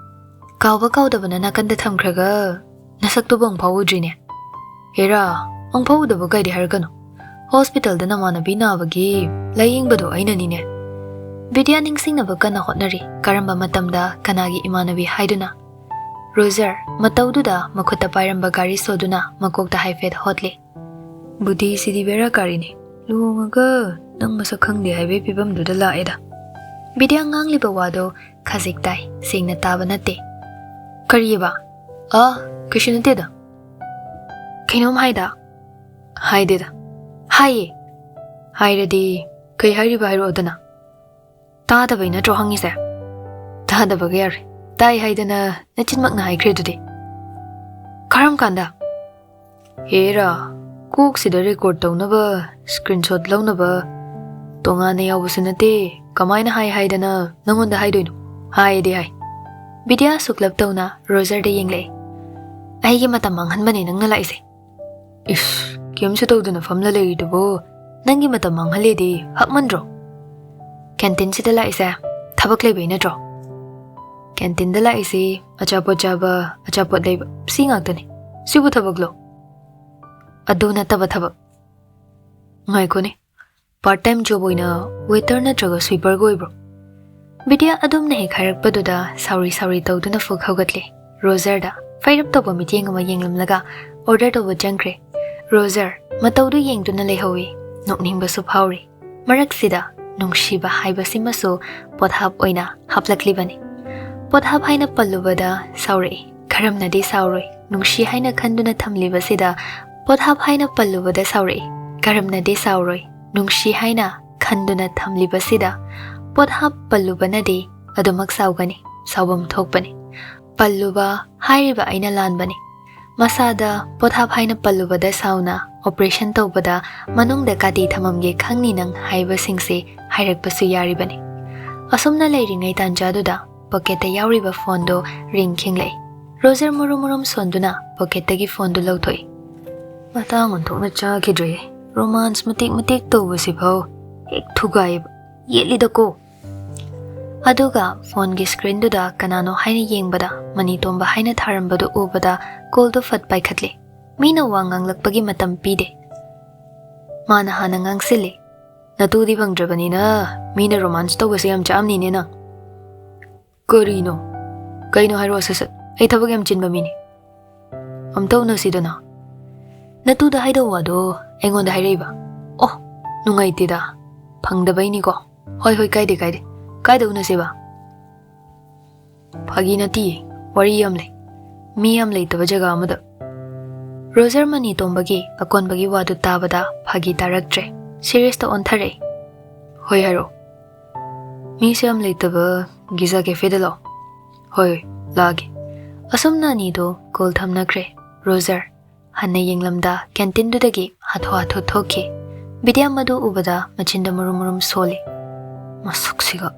ꯀꯥꯎꯕ ꯀꯥꯎꯗꯕꯅ ꯅꯥꯀꯟꯗ ꯊꯝꯈ꯭ꯔꯒ ꯅꯁꯛꯇꯨꯕꯨ ꯑꯃꯨꯛꯐꯥꯎ ꯎꯗ꯭ꯔꯤꯅꯦ꯫ ꯍꯦꯔꯥ, ꯑꯃꯨꯛꯐꯥꯎ ꯎꯗꯕ ꯀꯥꯏꯗꯤ ꯍꯥꯏꯔꯛꯀꯅꯨ꯫ ꯍꯣꯁꯄꯤꯇꯥꯜꯗ ꯅꯃꯥꯟꯅꯕꯤ ꯅꯥꯕꯒꯤ ꯂꯥꯏꯌꯦꯡꯕꯗꯣ ꯑꯩꯅꯅꯤꯅꯦ꯫" ꯕꯤꯗ꯭ꯌꯥ ꯅꯤꯡꯁꯤꯡꯅꯕ ꯀꯟꯅ ꯍꯣꯠꯅꯔꯤ꯫ ꯀꯔꯝꯕ ꯃꯇꯝꯗ ꯀꯅꯥꯒꯤ ꯏꯃꯥꯟꯅꯕꯤ ꯍꯥꯏꯗꯨꯅ? ꯔꯣꯖꯔ, ꯃꯇꯧꯗꯨꯗ ꯃꯈꯨꯠꯇ ꯄꯥꯏꯔꯝꯕ ꯘꯥꯔꯤ ꯁꯣꯗꯨꯅ ꯃꯀꯣꯛꯇ ꯍꯥꯏꯐꯦꯠ ꯍꯣꯠꯂꯤ꯫ "ꯕꯨꯙꯤꯁꯤꯗꯤ ꯕꯦꯔꯥ ꯀꯥꯔꯤꯅꯦ꯫ ꯂꯨꯍꯣꯡꯉꯒ ꯅꯪ ꯃꯁꯛ ꯈꯪꯗꯦ ꯍꯥꯏꯕꯒꯤ ꯐꯤꯕꯝꯗꯨꯗ ꯂꯥꯛꯑꯦꯗ꯫" ꯕꯤꯗ꯭ꯌꯥ ꯉꯥꯡꯂꯤꯕ ꯋꯥꯗꯣ ꯈꯖꯤꯛ ꯇꯥꯏ, ꯁꯦꯡꯅ ꯇꯥꯕ ꯅꯠꯇꯦ꯫ "ꯀꯔꯤꯑꯕ?" "ꯑ, ꯀꯩꯁꯨ ꯅꯠꯇꯦꯗ꯫" "ꯀꯩꯅꯣꯝ ꯍꯥꯏꯗ?" "ꯍꯥꯏꯗꯦꯗ꯫" "ꯍꯥꯏꯌꯦ꯫" "ꯍꯥꯏꯔꯗꯤ ꯀꯩ ꯍꯥꯏꯔꯤꯕ ꯍꯥꯏꯔꯛꯑꯣꯗꯅ?" "ꯇꯥꯗꯕꯩ ꯅꯠꯇ꯭ꯔꯣ ꯍꯪꯉꯤꯁꯦ?" "ꯇꯥꯗꯕꯒ ꯌꯥꯔꯦ꯫ ꯇꯥꯏ ꯍꯥꯏꯗꯅ ꯅꯆꯤꯟꯃꯛꯅ ꯍꯥꯏꯈ꯭ꯔꯦ ꯑꯗꯨꯗꯤ꯫" "ꯀꯔꯝ ꯀꯥꯟꯗ?" "ꯍꯦꯔꯥ, ꯀꯣꯛꯁꯤꯗ ꯔꯦꯀꯣꯔꯗ ꯇꯧꯅꯕ, ꯁ꯭ꯀ꯭ꯔꯤꯟꯁꯣꯠ ꯂꯧꯅꯕ ꯇꯣꯉꯥꯟꯅ ꯌꯥꯎꯕꯁꯨ ꯅꯠꯇꯦ꯫ ꯀꯃꯥꯏꯅ ꯍꯥꯏ ꯍꯥꯏꯗꯅ ꯅꯪꯉꯣꯟꯗ ꯍꯥꯏꯗꯣꯏꯅꯣ?" "ꯍꯥꯏꯗꯤ ꯍꯥꯏ꯫" ꯕꯤꯗ꯭ꯌꯥ ꯁꯨꯛꯂꯞ ꯇꯧꯅ ꯔꯣꯖꯔꯗ ꯌꯦꯡꯂꯛꯏ꯫ "ꯑꯩꯒꯤ ꯃꯇꯝ ꯃꯥꯡꯍꯟꯕꯅꯦ ꯅꯪꯅ ꯂꯥꯛꯏꯁꯦ꯫" "ꯏꯁ, ꯀꯩꯝꯁꯨ ꯇꯧꯗꯅ ꯐꯝꯂ ꯂꯩꯔꯤꯗꯨꯕꯨ ꯅꯪꯒꯤ ꯃꯇꯝ ꯃꯥꯡꯍꯜꯂꯦꯗꯤ ꯍꯛꯃꯟꯗ꯭ꯔꯣ?" "ꯀꯦꯟꯇꯤꯟꯁꯤꯗ ꯂꯥꯛꯏꯁꯦ ꯊꯕꯛ ꯂꯩꯕꯩ ꯅꯠꯇ꯭ꯔꯣ?" "ꯀꯦꯟꯇꯤꯟꯗ ꯂꯥꯛꯏꯁꯤ ꯑꯆꯥꯄꯣꯠ ꯆꯥꯕ, ꯑꯆꯥꯄꯣꯠ ꯂꯩꯕ, ꯁꯤ ꯉꯥꯛꯇꯅꯤ꯫ ꯁꯤꯕꯨ ꯊꯕꯛꯂꯣ?" ꯑꯗꯨ ꯅꯠꯇꯕ ꯊꯕꯛ꯫ ꯉꯥꯏꯈꯣꯅꯦ, part time job ꯑꯣꯏꯅ waiter ꯅꯠꯇ꯭ꯔꯒ sweeperꯒ ꯑꯣꯏꯕ꯭ꯔꯣ? ꯕꯤꯗ꯭ꯌꯥ ꯑꯗꯨꯝꯅ ꯍꯦꯛ ꯍꯥꯏꯔꯛꯄꯗꯨꯗ ꯁꯥꯎꯔꯤ ꯁꯥꯎꯔꯤ ꯇꯧꯗꯨꯅ ꯐꯨꯛ ꯍꯧꯒꯠꯂꯦ꯫ ꯔꯣꯖꯔꯗ ꯐꯩꯔꯞ ꯇꯧꯕ ꯃꯤꯠꯌꯦꯡ ꯑꯃ ꯌꯦꯡꯂꯝꯂꯒ order ꯇꯧꯕ ꯆꯪꯈ꯭ꯔꯦ꯫ ꯔꯣꯖꯔ ꯃꯇꯧꯗꯨ ꯌꯦꯡꯗꯨꯅ ꯂꯩꯍꯧꯏ꯫ ꯅꯣꯛꯅꯤꯡꯕꯁꯨ ꯐꯥꯎꯔꯤ꯫ ꯃꯔꯛꯁꯤꯗ ꯅꯨꯡꯁꯤꯕ ꯍꯥꯏꯕꯁꯤꯃꯁꯨ ꯄꯣꯠꯍꯥꯞ ꯑꯣꯏꯅ ꯍꯥꯞꯂꯛꯂꯤꯕꯅꯤ꯫ ꯄꯣꯠꯍꯥꯞ ꯍꯥꯏꯅ ꯄꯜꯂꯨꯕꯗ ꯁꯥꯎꯔꯛꯏ꯫ ꯈꯔꯝꯅꯗꯤ ꯁꯥꯎꯔꯣꯏ꯫ ꯅꯨꯡꯁꯤ ꯍꯥꯏꯅ ꯈꯟꯗꯨꯅ ꯊꯝꯂꯤꯕꯁꯤꯗ ꯄꯣꯠꯍꯥꯞ ꯍꯥꯏꯅ ꯄꯜꯂꯨꯕꯗ ꯁꯥꯎꯔꯛꯏ꯫ ꯀꯔꯝꯅꯗꯤ ꯁꯥꯎꯔꯣꯏ꯫ ꯅꯨꯡꯁꯤ ꯍꯥꯏꯅ ꯈꯟꯗꯨꯅ ꯊꯝꯂꯤꯕꯁꯤꯗ ꯄꯣꯠꯍꯥꯞ ꯄꯜꯂꯨꯕꯅꯗꯤ ꯑꯗꯨꯃꯛ ꯁꯥꯎꯒꯅꯤ꯫ ꯁꯥꯎꯐꯝ ꯊꯣꯛꯄꯅꯤ꯫ ꯄꯜꯂꯨꯕ ꯍꯥꯏꯔꯤꯕ ꯑꯩꯅ ꯂꯥꯟꯕꯅꯤ꯫ ꯃꯁꯥꯗ ꯄꯣꯠꯍꯥꯞ ꯍꯥꯏꯅ ꯄꯜꯂꯨꯕꯗ ꯁꯥꯎꯅ operation ꯇꯧꯕꯗ ꯃꯅꯨꯡꯗ ꯀꯥꯇꯤ ꯊꯝꯃꯝꯒꯦ ꯈꯪꯅꯤ ꯅꯪ ꯍꯥꯏꯕꯁꯤꯡꯁꯦ ꯍꯥꯏꯔꯛꯄꯁꯨ ꯌꯥꯔꯤꯕꯅꯤ꯫ ꯑꯁꯨꯝꯅ ꯂꯩꯔꯤꯉꯩ ꯇꯥꯟꯖꯥꯗꯨꯗ pocketꯇ ꯌꯥꯎꯔꯤꯕ phoneꯗꯨ ring ꯈꯤꯡꯂꯛꯏ꯫ ꯔꯣꯖꯔ ꯃꯨꯔꯨꯝ ꯃꯨꯔꯨꯝ ꯁꯣꯟꯗꯨꯅ pocketꯇꯒꯤ phoneꯗꯨ ꯂꯧꯊꯣꯛꯏ꯫ ꯃꯇꯥꯡ ꯑꯣꯟꯊꯣꯛꯅ ꯆꯥꯈꯤꯗ꯭ꯔꯦ꯫ Romance ꯃꯇꯦꯛ ꯃꯇꯦꯛ ꯇꯧꯕꯁꯤꯐꯥꯎ ꯍꯦꯛ ꯊꯨꯒꯥꯏꯌꯦꯕ꯫ ꯌꯦꯠꯂꯤꯗꯀꯣ꯫ ꯑꯗꯨꯒ phoneꯒꯤ screenꯗꯨꯗ ꯀꯅꯥꯅꯣ ꯍꯥꯏꯅ ꯌꯦꯡꯕꯗ ꯃꯅꯤꯇꯣꯝꯕ ꯍꯥꯏꯅ ꯊꯥꯔꯝꯕꯗꯨ ꯎꯕꯗ callꯗꯨ ꯐꯠ ꯄꯥꯏꯈꯠꯂꯤ꯫ ꯃꯤꯅ ꯋꯥ ꯉꯥꯡꯂꯛꯄꯒꯤ ꯃꯇꯝ ꯄꯤꯗꯦ꯫ ꯃꯥꯅ ꯍꯥꯟꯅ ꯉꯥꯡꯁꯤꯜꯂꯤ꯫ "ꯅꯇꯨꯗꯤ ꯐꯪꯗ꯭ꯔꯕꯅꯤꯅ ꯃꯤꯅ romance ꯇꯧꯕꯁꯦ ꯌꯥꯝ ꯆꯥꯛꯑꯝꯅꯤꯅꯦ ꯅꯪ꯫" "ꯀꯔꯤꯅꯣ? ꯀꯩꯅꯣ ꯍꯥꯏꯔꯛꯑꯣ ꯁꯠ ꯁꯠ꯫ ꯑꯩ ꯊꯕꯛ ꯌꯥꯝ ꯆꯤꯟꯕ ꯃꯤꯅꯤ꯫" "ꯑꯝꯇ ꯎꯅꯁꯤꯗꯅ꯫" "ꯅꯇꯨꯗ ꯍꯥꯏꯗꯧ ꯋꯥꯗꯣ ꯑꯩꯉꯣꯟꯗ ꯍꯥꯏꯔꯛꯏꯕ?" "ꯑꯣ, ꯅꯨꯡꯉꯥꯏꯇꯦꯗ꯫ ꯐꯪꯗꯕꯩꯅꯤꯀꯣ꯫ ꯍꯣꯏ ꯍꯣꯏ, ꯀꯥꯏꯗꯦ ꯀꯥꯏꯗꯦ꯫ ꯀꯥꯏꯗ ꯎꯅꯁꯦꯕ?" "ꯐꯥꯒꯤ ꯅꯠꯇꯤꯌꯦ, ꯋꯥꯔꯤ ꯌꯥꯝ ꯂꯩ꯫ ꯃꯤ ꯌꯥꯝ ꯂꯩꯇꯕ ꯖꯒꯥ ꯑꯃꯗ꯫" ꯔꯣꯖꯔ ꯃꯅꯤꯇꯣꯝꯕꯒꯤ ꯑꯀꯣꯟꯕꯒꯤ ꯋꯥꯗꯨ ꯇꯥꯕꯗ ꯐꯥꯒꯤ ꯇꯥꯔꯛꯇ꯭ꯔꯦ꯫ Seriousꯇ ꯑꯣꯟꯊꯔꯛꯏ꯫ "ꯍꯣꯏ ꯍꯥꯏꯔꯛꯑꯣ꯫" "ꯃꯤꯁꯨ ꯌꯥꯝ ꯂꯩꯇꯕ ꯒꯤꯖꯥ cafeꯗ ꯂꯥꯛꯑꯣ꯫" "ꯍꯣꯏ ꯍꯣꯏ, ꯂꯥꯛꯑꯒꯦ꯫" ꯑꯁꯨꯝꯅ ꯑꯅꯤꯗꯣ call ꯊꯝꯅꯈ꯭ꯔꯦ꯫ ꯔꯣꯖꯔ ꯍꯟꯅ ꯌꯦꯡꯂꯝꯗ canteenꯗꯨꯗꯒꯤ ꯍꯥꯊꯨ ꯍꯥꯊꯨ ꯊꯣꯛꯈꯤ꯫ ꯕꯤꯗ꯭ꯌꯥ ꯃꯗꯨ ꯎꯕꯗ ꯃꯆꯤꯟꯗ ꯃꯨꯔꯨꯝ ꯃꯨꯔꯨꯝ ꯁꯣꯜꯂꯤ꯫ "ꯃꯁꯛꯁꯤꯒ꯫"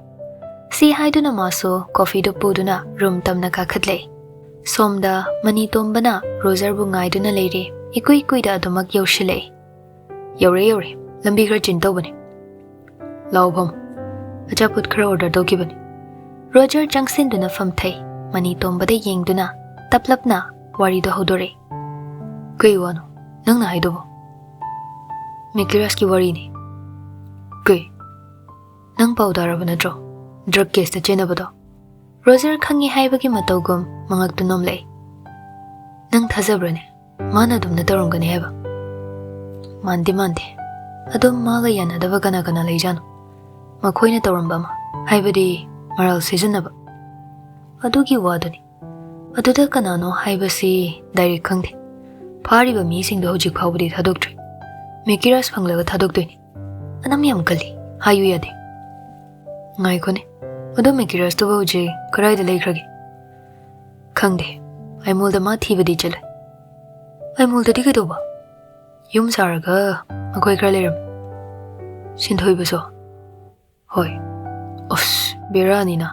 ꯁꯤ ꯍꯥꯏꯗꯨꯅ ꯃꯥꯁꯨ coffeeꯗꯨ ꯄꯨꯗꯨꯅ room ꯇꯝꯅ ꯀꯥꯈꯠꯂꯛꯏ꯫ ꯁꯣꯝꯗ ꯃꯅꯤꯇꯣꯝꯕꯅ ꯔꯣꯖꯔꯕꯨ ꯉꯥꯏꯗꯨꯅ ꯂꯩꯔꯤ꯫ ꯏꯀꯨꯏ ꯀꯨꯏꯗ ꯑꯗꯨꯃꯛ ꯌꯧꯁꯤꯜꯂꯛꯏ꯫ "ꯌꯧꯔꯦ ꯌꯧꯔꯦ꯫ ꯂꯝꯕꯤ ꯈꯔ ꯆꯤꯟ ꯇꯧꯕꯅꯤ꯫ ꯂꯥꯛꯑꯣ ꯐꯝ꯫ ꯑꯆꯥꯄꯣꯠ ꯈꯔ order ꯇꯧꯈꯤꯕꯅꯤ꯫" ꯔꯣꯖꯔ ꯆꯪꯁꯤꯟꯗꯨꯅ ꯐꯝꯊꯩ꯫ ꯃꯅꯤꯇꯣꯝꯕꯗ ꯌꯦꯡꯗꯨꯅ ꯇꯞꯂꯞꯅ ꯋꯥꯔꯤꯗꯨ ꯍꯧꯗꯣꯔꯛꯏ꯫ "ꯀꯩ ꯋꯥꯅꯣ? ꯅꯪꯅ ꯍꯥꯏꯗꯨꯕꯨ? ꯃꯤꯀꯤꯔꯥꯁꯀꯤ ꯋꯥꯔꯤꯅꯤ꯫ ꯀꯩ? ꯅꯪ ꯄꯥꯎ ꯇꯥꯔꯕ ꯅꯠꯇ꯭ꯔꯣ? ꯗ꯭ꯔꯒ ꯀꯦꯁꯇ ꯆꯦꯟꯅꯕꯗꯣ? ꯔꯣꯖꯔ ꯈꯪꯉꯤ ꯍꯥꯏꯕꯒꯤ ꯃꯇꯧꯒꯨꯝ ꯃꯉꯛꯇꯨ ꯅꯣꯝꯂꯛꯏ꯫ ꯅꯪ ꯊꯥꯖꯕ꯭ꯔꯅꯦ? ꯃꯥꯅ ꯑꯗꯨꯝꯅ ꯇꯧꯔꯝꯒꯅꯤ ꯍꯥꯏꯕ? ꯃꯥꯟꯗꯤ ꯃꯥꯟꯗꯦ꯫ ꯑꯗꯨꯝ ꯃꯥꯒ ꯌꯥꯅꯗꯕ ꯀꯅꯥ ꯀꯅꯥ ꯂꯩꯖꯥꯠꯅꯣ? ꯃꯈꯣꯏꯅ ꯇꯧꯔꯝꯕ ꯑꯃ, ꯍꯥꯏꯕꯗꯤ ꯃꯔꯥꯜ ꯁꯤꯖꯤꯟꯅꯕ꯫ ꯑꯗꯨꯒꯤ ꯋꯥꯗꯨꯅꯤ꯫ ꯑꯗꯨꯗ ꯀꯅꯥꯅꯣ ꯍꯥꯏꯕꯁꯤ ꯗꯥꯏꯔꯦꯛ ꯈꯪꯗꯦ꯫ ꯐꯥꯔꯤꯕ ꯃꯤꯁꯤꯡꯗꯣ ꯍꯧꯖꯤꯛ ꯐꯥꯎꯕꯗꯤ ꯊꯥꯗꯣꯛꯇ꯭ꯔꯤ꯫ ꯃꯤꯀꯤꯔꯥꯁ ꯐꯪꯂꯒ ꯊꯥꯗꯣꯛꯇꯣꯏꯅꯤ꯫ ꯑꯅꯝ ꯌꯥꯝ ꯀꯜꯂꯤ, ꯍꯥꯏꯌꯨ ꯌꯥꯗꯦ꯫ ꯉꯥꯏꯈꯣꯅꯦ, ꯑꯗꯣ ꯃꯤꯀꯤꯔꯥꯁꯇꯨꯕꯨ ꯍꯧꯖꯤꯛ ꯀꯗꯥꯏꯗ ꯂꯩꯈ꯭ꯔꯒꯦ? ꯈꯪꯗꯦ꯫ ꯑꯥꯏꯃꯣꯜꯗ ꯃꯥ ꯊꯤꯕꯗꯤ ꯆꯠꯂꯦ꯫ ꯑꯥꯏꯃꯣꯜꯗꯗꯤ ꯀꯩꯗꯧꯕ? ꯌꯨꯝ ꯁꯥꯔꯒ ꯃꯈꯣꯏ ꯈꯔ ꯂꯩꯔꯝꯃꯤ꯫ ꯁꯤꯟꯊꯣꯏꯕꯁꯨ? ꯍꯣꯏ꯫ ꯑꯁ, ꯕꯦꯔꯥꯅꯤꯅ꯫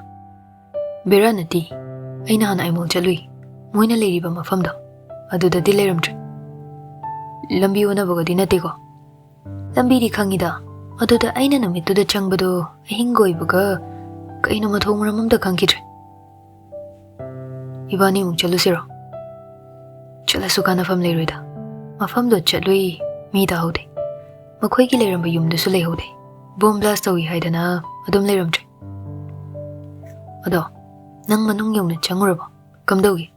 ꯕꯦꯔꯥ ꯅꯠꯇꯦ꯫ ꯑꯩ ꯅꯍꯥꯟ ꯑꯥꯏꯃꯣꯜ ꯆꯠꯂꯨꯏ꯫ ꯃꯣꯏꯅ ꯂꯩꯔꯤꯕ ꯃꯐꯝꯗꯣ, ꯑꯗꯨꯗꯗꯤ ꯂꯩꯔꯝꯗ꯭ꯔꯦ꯫ ꯂꯝꯕꯤ ꯑꯣꯟꯅꯕꯒꯗꯤ ꯅꯠꯇꯦꯀꯣ? ꯂꯝꯕꯤꯗꯤ ꯈꯪꯉꯤꯗ꯫ ꯑꯗꯨꯗ ꯑꯩꯅ ꯅꯨꯃꯤꯠꯇꯨꯗ ꯆꯪꯕꯗꯣ ꯑꯍꯤꯡꯒ ꯑꯣꯏꯕꯒ ꯀꯩꯅꯣ ꯃꯊꯣꯡ ꯃꯔꯝ ꯑꯝꯇ ꯈꯪꯈꯤꯗ꯭ꯔꯦ꯫ ꯏꯕꯥꯅꯤ ꯑꯃꯨꯛ ꯆꯠꯂꯨꯁꯤꯔꯣ? ꯆꯠꯂꯁꯨ ꯀꯥꯟꯅꯐꯝ ꯂꯩꯔꯣꯏꯗ꯫ ꯃꯐꯝꯗꯣ ꯆꯠꯂꯨꯏ, ꯃꯤ ꯇꯥꯍꯧꯗꯦ꯫ ꯃꯈꯣꯏꯒꯤ ꯂꯩꯔꯝꯕ ꯌꯨꯝꯗꯨꯁꯨ ꯂꯩꯍꯧꯗꯦ꯫ ꯕꯣꯝ ꯕ꯭ꯂꯥꯁ ꯇꯧꯏ ꯍꯥꯏꯗꯅ ꯑꯗꯨꯝ ꯂꯩꯔꯝꯗ꯭ꯔꯦ꯫ ꯑꯗꯣ, ꯅꯪ ꯃꯅꯨꯡ ꯌꯧꯅ ꯆꯪꯉꯨꯔꯕꯣ? ꯀꯝꯗꯧꯒꯦ?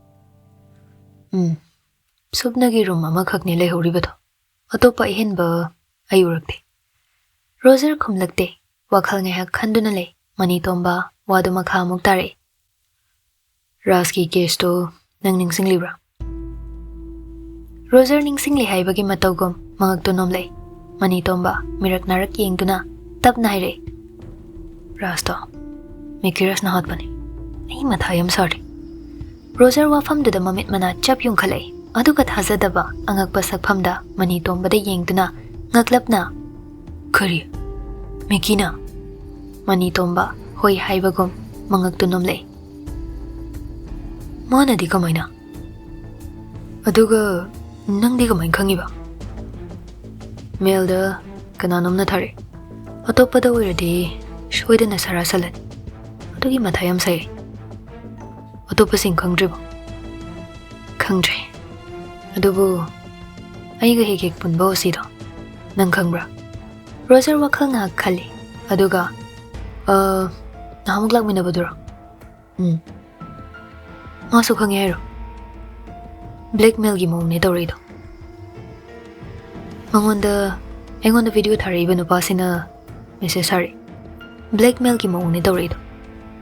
ꯎꯝ, ꯁꯨꯞꯅꯒꯤ ꯔꯨꯝ ꯑꯃꯈꯛꯅꯤ ꯂꯩꯍꯧꯔꯤꯕꯗꯣ꯫ ꯑꯇꯣꯞꯄ ꯑꯍꯦꯟꯕ ꯑꯩ ꯎꯔꯛꯇꯦ꯫ ꯔꯣꯖꯔ ꯈꯨꯝꯂꯛꯇꯦ꯫ ꯋꯥꯈꯜ ꯉꯥꯏꯍꯥꯛ ꯈꯟꯗꯨꯅ ꯂꯩ꯫ ꯃꯅꯤꯇꯣꯝꯕ ꯋꯥꯗꯨ ꯃꯈꯥ ꯑꯃꯨꯛ ꯇꯥꯔꯛꯏ꯫ ꯔꯥꯖꯀꯤ ꯀꯦꯁꯇꯨ ꯅꯪ ꯅꯤꯡꯁꯤꯡꯂꯤꯕ꯭ꯔꯥ? ꯔꯣꯖꯔ ꯅꯤꯡꯁꯤꯡꯂꯤ ꯍꯥꯏꯕꯒꯤ ꯃꯇꯧꯒꯨꯝ ꯃꯉꯛꯇꯨ ꯅꯣꯝꯂꯛꯏ꯫ ꯃꯅꯤꯇꯣꯝꯕ ꯃꯤꯔꯛ ꯅꯥꯔꯛ ꯌꯦꯡꯗꯨꯅ ꯇꯞꯅ ꯍꯥꯏꯔꯛꯏ, "ꯔꯥꯖꯇꯣ ꯃꯤꯀꯤꯔꯁꯅ ꯍꯥꯠꯄꯅꯤ꯫ ꯑꯩ ꯃꯊꯥ ꯌꯥꯝ ꯁꯥꯔꯤ꯫" ꯔꯣꯖꯔ ꯋꯥꯐꯝꯗꯨꯗ ꯃꯃꯤꯠ ꯃꯅꯥ ꯆꯞ ꯌꯨꯡꯈꯠꯂꯛꯏ꯫ ꯑꯗꯨꯒ ꯊꯥꯖꯗꯕ ꯑꯉꯛꯄ ꯁꯛꯐꯝꯗ ꯃꯅꯤꯇꯣꯝꯕꯗ ꯌꯦꯡꯗꯨꯅ ꯉꯛꯂꯞꯅ, "ꯀꯔꯤ? ꯃꯤꯀꯤꯅ?" ꯃꯅꯤꯇꯣꯝꯕ ꯍꯣꯏ ꯍꯥꯏꯕꯒꯨꯝ ꯃꯉꯛꯇꯨ ꯅꯣꯝꯂꯛꯏ꯫ "ꯃꯥꯅꯗꯤ ꯀꯃꯥꯏꯅ? ꯑꯗꯨꯒ ꯅꯪꯗꯤ ꯀꯃꯥꯏꯅ ꯈꯪꯉꯤꯕ?" "ꯃꯦꯜꯗ ꯀꯅꯥꯅꯣꯝꯅ ꯊꯥꯔꯛꯑꯦ꯫ ꯑꯇꯣꯞꯄꯗ ꯑꯣꯏꯔꯗꯤ ꯁꯣꯏꯗꯅ ꯁꯔꯥ ꯁꯜꯂꯅꯤ꯫ ꯑꯗꯨꯒꯤ ꯃꯊꯥ ꯌꯥꯝ ꯁꯥꯏ꯫ ꯑꯇꯣꯞꯄꯁꯤꯡ ꯈꯪꯗ꯭ꯔꯤꯕꯣ?" "ꯈꯪꯗ꯭ꯔꯦ꯫ ꯑꯗꯨꯕꯨ ꯑꯩꯒ ꯍꯦꯛ ꯍꯦꯛ ꯄꯨꯟꯕ ꯑꯣꯁꯤꯗꯣ ꯅꯪ ꯈꯪꯕ꯭ꯔꯥ? ꯔꯣꯖꯔ ꯋꯥꯈꯜ ꯉꯥꯏꯍꯥꯛ ꯈꯜꯂꯤ, ꯑꯗꯨꯒ, "ꯑ, ꯅꯍꯥꯟꯃꯨꯛ ꯂꯥꯛꯃꯤꯟꯅꯕꯗꯨꯔꯣ?" "ꯎꯝ, ꯃꯥꯁꯨ ꯈꯪꯉꯦ ꯍꯥꯏꯔꯣ?" ꯕ꯭ꯂꯦꯛꯃꯦꯜꯒꯤ ꯃꯑꯣꯡꯅꯦ ꯇꯧꯔꯛꯏꯗꯣ꯫ ꯃꯉꯣꯟꯗ, ꯑꯩꯉꯣꯟꯗ ꯚꯤꯗꯤꯑꯣ ꯊꯥꯔꯛꯏꯕ ꯅꯨꯄꯥꯁꯤꯅ ꯃꯦꯁꯦꯖ ꯊꯥꯔꯛꯏ꯫ ꯕ꯭ꯂꯦꯛꯃꯦꯜꯒꯤ ꯃꯑꯣꯡꯅꯦ ꯇꯧꯔꯛꯏꯗꯣ꯫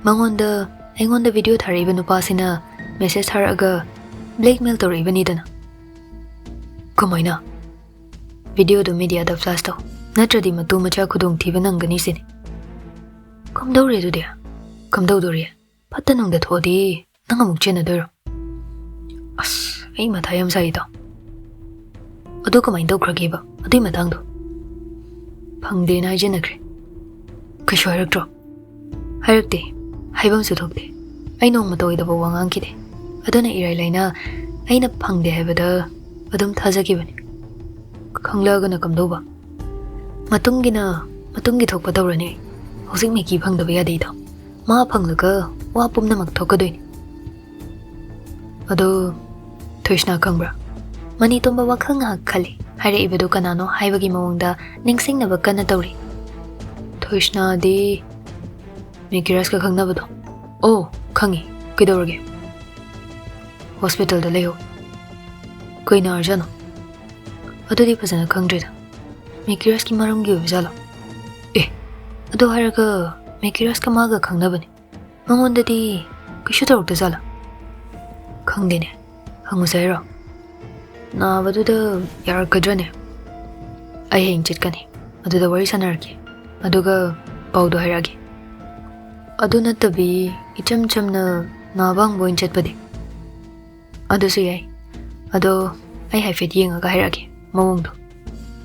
ꯃꯉꯣꯟꯗ, ꯑꯩꯉꯣꯟꯗ ꯚꯤꯗꯤꯑꯣ ꯊꯥꯔꯛꯏꯕ ꯅꯨꯄꯥꯁꯤꯅ ꯃꯦꯁꯦꯖ ꯊꯥꯔꯛꯑꯒ ꯕ꯭ꯂꯦꯛꯃꯦꯜ ꯇꯧꯔꯛꯏꯕꯅꯤꯗꯅ꯫ ꯀꯃꯥꯏꯅ? ꯚꯤꯗꯤꯑꯣꯗꯣ ꯃꯤꯗꯤꯌꯥꯗ ꯐ꯭ꯂꯥꯁ ꯇꯧ, ꯅꯠꯇ꯭ꯔꯗꯤ ꯃꯇꯨ ꯃꯆꯥ ꯈꯨꯗꯣꯡꯊꯤꯕ ꯅꯪꯒꯅꯤ ꯁꯤꯅꯤ꯫ ꯀꯝꯗꯧꯔꯦ ꯑꯗꯨꯗꯤ? ꯀꯝꯗꯧꯗꯣꯔꯤ? ꯐꯠꯇ ꯅꯨꯡꯗ ꯊꯣꯛꯑꯗꯤ ꯅꯪ ꯑꯃꯨꯛ ꯆꯦꯟꯅꯗꯣꯏꯔꯣ? ꯑꯁ, ꯑꯩ ꯃꯊꯥ ꯌꯥꯝ ꯁꯥꯏꯗꯣ꯫ ꯑꯗꯨ ꯀꯃꯥꯏꯅ ꯇꯧꯈ꯭ꯔꯒꯦꯕ ꯑꯗꯨꯏ ꯃꯇꯥꯡꯗꯣ? ꯐꯪꯗꯦꯅ ꯍꯥꯏꯖꯟꯅꯈ꯭ꯔꯦ꯫ ꯀꯩꯁꯨ ꯍꯥꯏꯔꯛꯇ꯭ꯔꯣ? ꯍꯥꯏꯔꯛꯇꯦ꯫ ꯍꯥꯏꯐꯝꯁꯨ ꯊꯣꯛꯇꯦ꯫ ꯑꯩ ꯅꯣꯡꯃꯇ ꯑꯣꯏꯗꯕ ꯋꯥ ꯉꯥꯡꯈꯤꯗꯦ꯫ ꯑꯗꯨꯅ ꯏꯔꯥꯏ ꯂꯥꯏꯅ ꯑꯩꯅ ꯐꯪꯗꯦ ꯍꯥꯏꯕꯗ ꯑꯗꯨꯝ ꯊꯥꯖꯈꯤꯕꯅꯤ꯫ ꯈꯪꯂꯛꯑꯒꯅ ꯀꯝꯗꯧꯕ? ꯃꯇꯨꯡꯒꯤꯅ ꯃꯇꯨꯡꯒꯤ ꯊꯣꯛꯄ ꯇꯧꯔꯅꯤ꯫ ꯍꯧꯖꯤꯛ ꯃꯤꯀꯤ ꯐꯪꯗꯕ ꯌꯥꯗꯦꯗꯣ꯫ ꯃꯥ ꯐꯪꯂꯒ ꯋꯥ ꯄꯨꯝꯅꯃꯛ ꯊꯣꯛꯀꯗꯣꯏꯅꯤ꯫ ꯑꯗꯣ ꯊꯣꯏꯁꯅꯥ ꯈꯪꯕ꯭ꯔꯥ? ꯃꯅꯤꯇꯣꯝꯕ ꯋꯥꯈꯜ ꯉꯥꯏꯍꯥꯛ ꯈꯜꯂꯤ꯫ ꯍꯥꯏꯔꯛꯏꯕꯗꯨ ꯀꯅꯥꯅꯣ ꯍꯥꯏꯕꯒꯤ ꯃꯑꯣꯡꯗ ꯅꯤꯡꯁꯤꯡꯅꯕ ꯀꯟꯅ ꯇꯧꯔꯤ꯫ ꯊꯣꯏꯁꯅꯥꯗꯤ ꯃꯦꯀꯤꯔꯥꯖꯀ ꯈꯪꯅꯕꯗꯣ? ꯑꯣ, ꯈꯪꯉꯤ꯫ ꯀꯩꯗꯧꯔꯒꯦ? ꯍꯣꯁꯄꯤꯇꯥꯜꯗ ꯂꯩꯍꯧ꯫ ꯀꯩ ꯅꯥꯔꯖꯥꯠꯅꯣ? ꯑꯗꯨꯗꯤ ꯐꯖꯅ ꯈꯪꯗ꯭ꯔꯦꯗ꯫ ꯃꯦꯀꯤꯔꯥꯖꯀꯤ ꯃꯔꯝꯒꯤ ꯑꯣꯏꯕ ꯖꯥꯠꯂꯣ? ꯑꯦ, ꯑꯗꯨ ꯍꯥꯏꯔꯒ ꯃꯦꯀꯤꯔꯥꯖꯀ ꯃꯥꯒ ꯈꯪꯅꯕꯅꯤ꯫ ꯃꯉꯣꯟꯗꯗꯤ ꯀꯩꯁꯨ ꯇꯧꯔꯛꯇ ꯖꯥꯠꯂꯥ? ꯈꯪꯗꯦꯅꯦ꯫ ꯍꯪꯉꯨꯁꯦ ꯍꯥꯏꯔꯣ? ꯅꯥꯕꯗꯨꯗ ꯌꯥꯔꯛꯀꯗ꯭ꯔꯅꯦ? ꯑꯩ ꯍꯌꯦꯡ ꯆꯠꯀꯅꯤ꯫ ꯑꯗꯨꯗ ꯋꯥꯔꯤ ꯁꯥꯟꯅꯔꯛꯀꯦ꯫ ꯑꯗꯨꯒ ꯄꯥꯎꯗꯣ ꯍꯥꯏꯔꯛꯑꯒꯦ꯫ ꯑꯗꯨ ꯅꯠꯇꯕꯤ ꯏꯆꯝ ꯆꯝꯅ ꯅꯥꯕ ꯍꯪꯕ ꯑꯣꯏꯅ ꯆꯠꯄꯗꯤ? ꯑꯗꯨꯁꯨ ꯌꯥꯏ꯫ ꯑꯗꯣ ꯑꯩ ꯍꯥꯏꯐꯦꯠ ꯌꯦꯡꯉꯒ ꯍꯥꯏꯔꯛꯑꯒꯦ ꯃꯑꯣꯡꯗꯣ꯫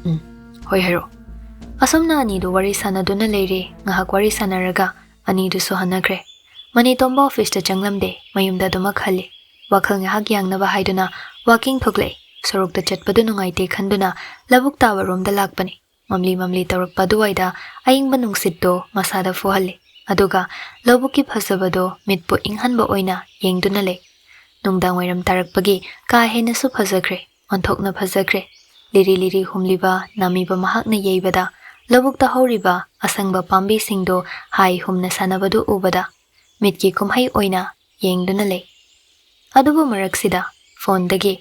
ꯎꯝ, ꯍꯣꯏ, ꯍꯥꯏꯔꯛꯑꯣ꯫ ꯑꯁꯨꯝꯅ ꯑꯅꯤꯗꯨ ꯋꯥꯔꯤ ꯁꯥꯟꯅꯗꯨꯅ ꯂꯩꯔꯦ꯫ ꯉꯥꯏꯍꯥꯛ ꯋꯥꯔꯤ ꯁꯥꯟꯅꯔꯒ ꯑꯅꯤꯗꯨꯁꯨ ꯍꯟꯅꯈ꯭ꯔꯦ꯫ ꯃꯅꯤꯇꯣꯝꯕ ꯑꯣꯐꯤꯁꯇ ꯆꯪꯂꯝꯗꯦ, ꯃꯌꯨꯝꯗ ꯑꯗꯨꯃꯛ ꯍꯜꯂꯤ꯫ ꯋꯥꯈꯜ ꯉꯥꯏꯍꯥꯛ ꯌꯥꯡꯅꯕ ꯍꯥꯏꯗꯨꯅ ꯋꯥꯀꯤꯡ ꯊꯣꯛꯂꯛꯏ꯫ ꯁꯣꯔꯣꯛꯇ ꯆꯠꯄꯗꯨ ꯅꯨꯡꯉꯥꯏꯇꯦ ꯈꯟꯗꯨꯅ ꯂꯧꯕꯨꯛ ꯇꯥꯕꯔꯣꯝꯗ ꯂꯥꯛꯄꯅꯤ꯫ ꯃꯝꯂꯤ ꯃꯝꯂꯤ ꯇꯧꯔꯛꯄ ꯑꯗꯨꯋꯥꯏꯗ ꯑꯏꯪꯕ ꯅꯨꯡꯁꯤꯠꯇꯣ ꯃꯁꯥꯗ ꯐꯨꯍꯜꯂꯤ꯫ ꯑꯗꯨꯒ ꯂꯧꯕꯨꯛꯀꯤ ꯐꯖꯕꯗꯣ ꯃꯤꯠꯄꯨ ꯏꯪꯍꯟꯕ ꯑꯣꯏꯅ ꯌꯦꯡꯗꯨꯅ ꯂꯩ꯫ ꯅꯨꯡꯗꯥꯡꯋꯥꯏꯔꯝ ꯇꯥꯔꯛꯄꯒꯤ ꯀꯥ ꯍꯦꯟꯅꯁꯨ ꯐꯖꯈ꯭ꯔꯦ, ꯑꯣꯟꯊꯣꯛꯅ ꯐꯖꯈ꯭ꯔꯦ꯫ ꯂꯤꯔꯤ ꯂꯤꯔꯤ ꯍꯨꯝꯂꯤꯕ ꯅꯥꯃꯤꯕ ꯃꯍꯥꯛꯅ ꯌꯩꯕꯗ ꯂꯧꯕꯨꯛꯇ ꯍꯧꯔꯤꯕ ꯑꯁꯪꯕ ꯄꯥꯝꯕꯤꯁꯤꯡꯗꯨ ꯍꯥꯏ ꯍꯨꯝꯅ ꯁꯥꯟꯅꯕꯗꯨ ꯎꯕꯗ ꯃꯤꯠꯀꯤ ꯀꯨꯝꯍꯩ ꯑꯣꯏꯅ ꯌꯦꯡꯗꯨꯅ ꯂꯩ꯫ ꯑꯗꯨꯕꯨ ꯃꯔꯛꯁꯤꯗ ꯐꯣꯟꯗꯒꯤ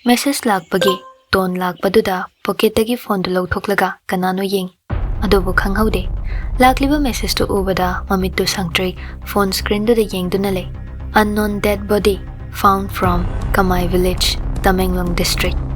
ꯃꯦꯁꯦꯖ ꯂꯥꯛꯄꯒꯤ ꯇꯣꯟ ꯂꯥꯛꯄꯗꯨꯗ ꯄꯣꯀꯦꯠꯇꯒꯤ ꯐꯣꯟꯗꯨ ꯂꯧꯊꯣꯛꯂꯒ ꯀꯅꯥꯅꯣ ꯌꯦꯡꯏ꯫ ꯑꯗꯨꯕꯨ ꯈꯪꯍꯧꯗꯦ꯫ ꯂꯥꯛꯂꯤꯕ ꯃꯦꯁꯦꯖꯇꯨ ꯎꯕꯗ ꯃꯃꯤꯠꯇꯨ ꯁꯪꯇ꯭ꯔꯤꯛ ꯐꯣꯟ ꯁ꯭ꯀ꯭ꯔꯤꯟꯗꯨꯗ ꯌꯦꯡꯗꯨꯅ ꯂꯩ꯫ Unknown dead body found from Kamai village, Tamenglong district꯫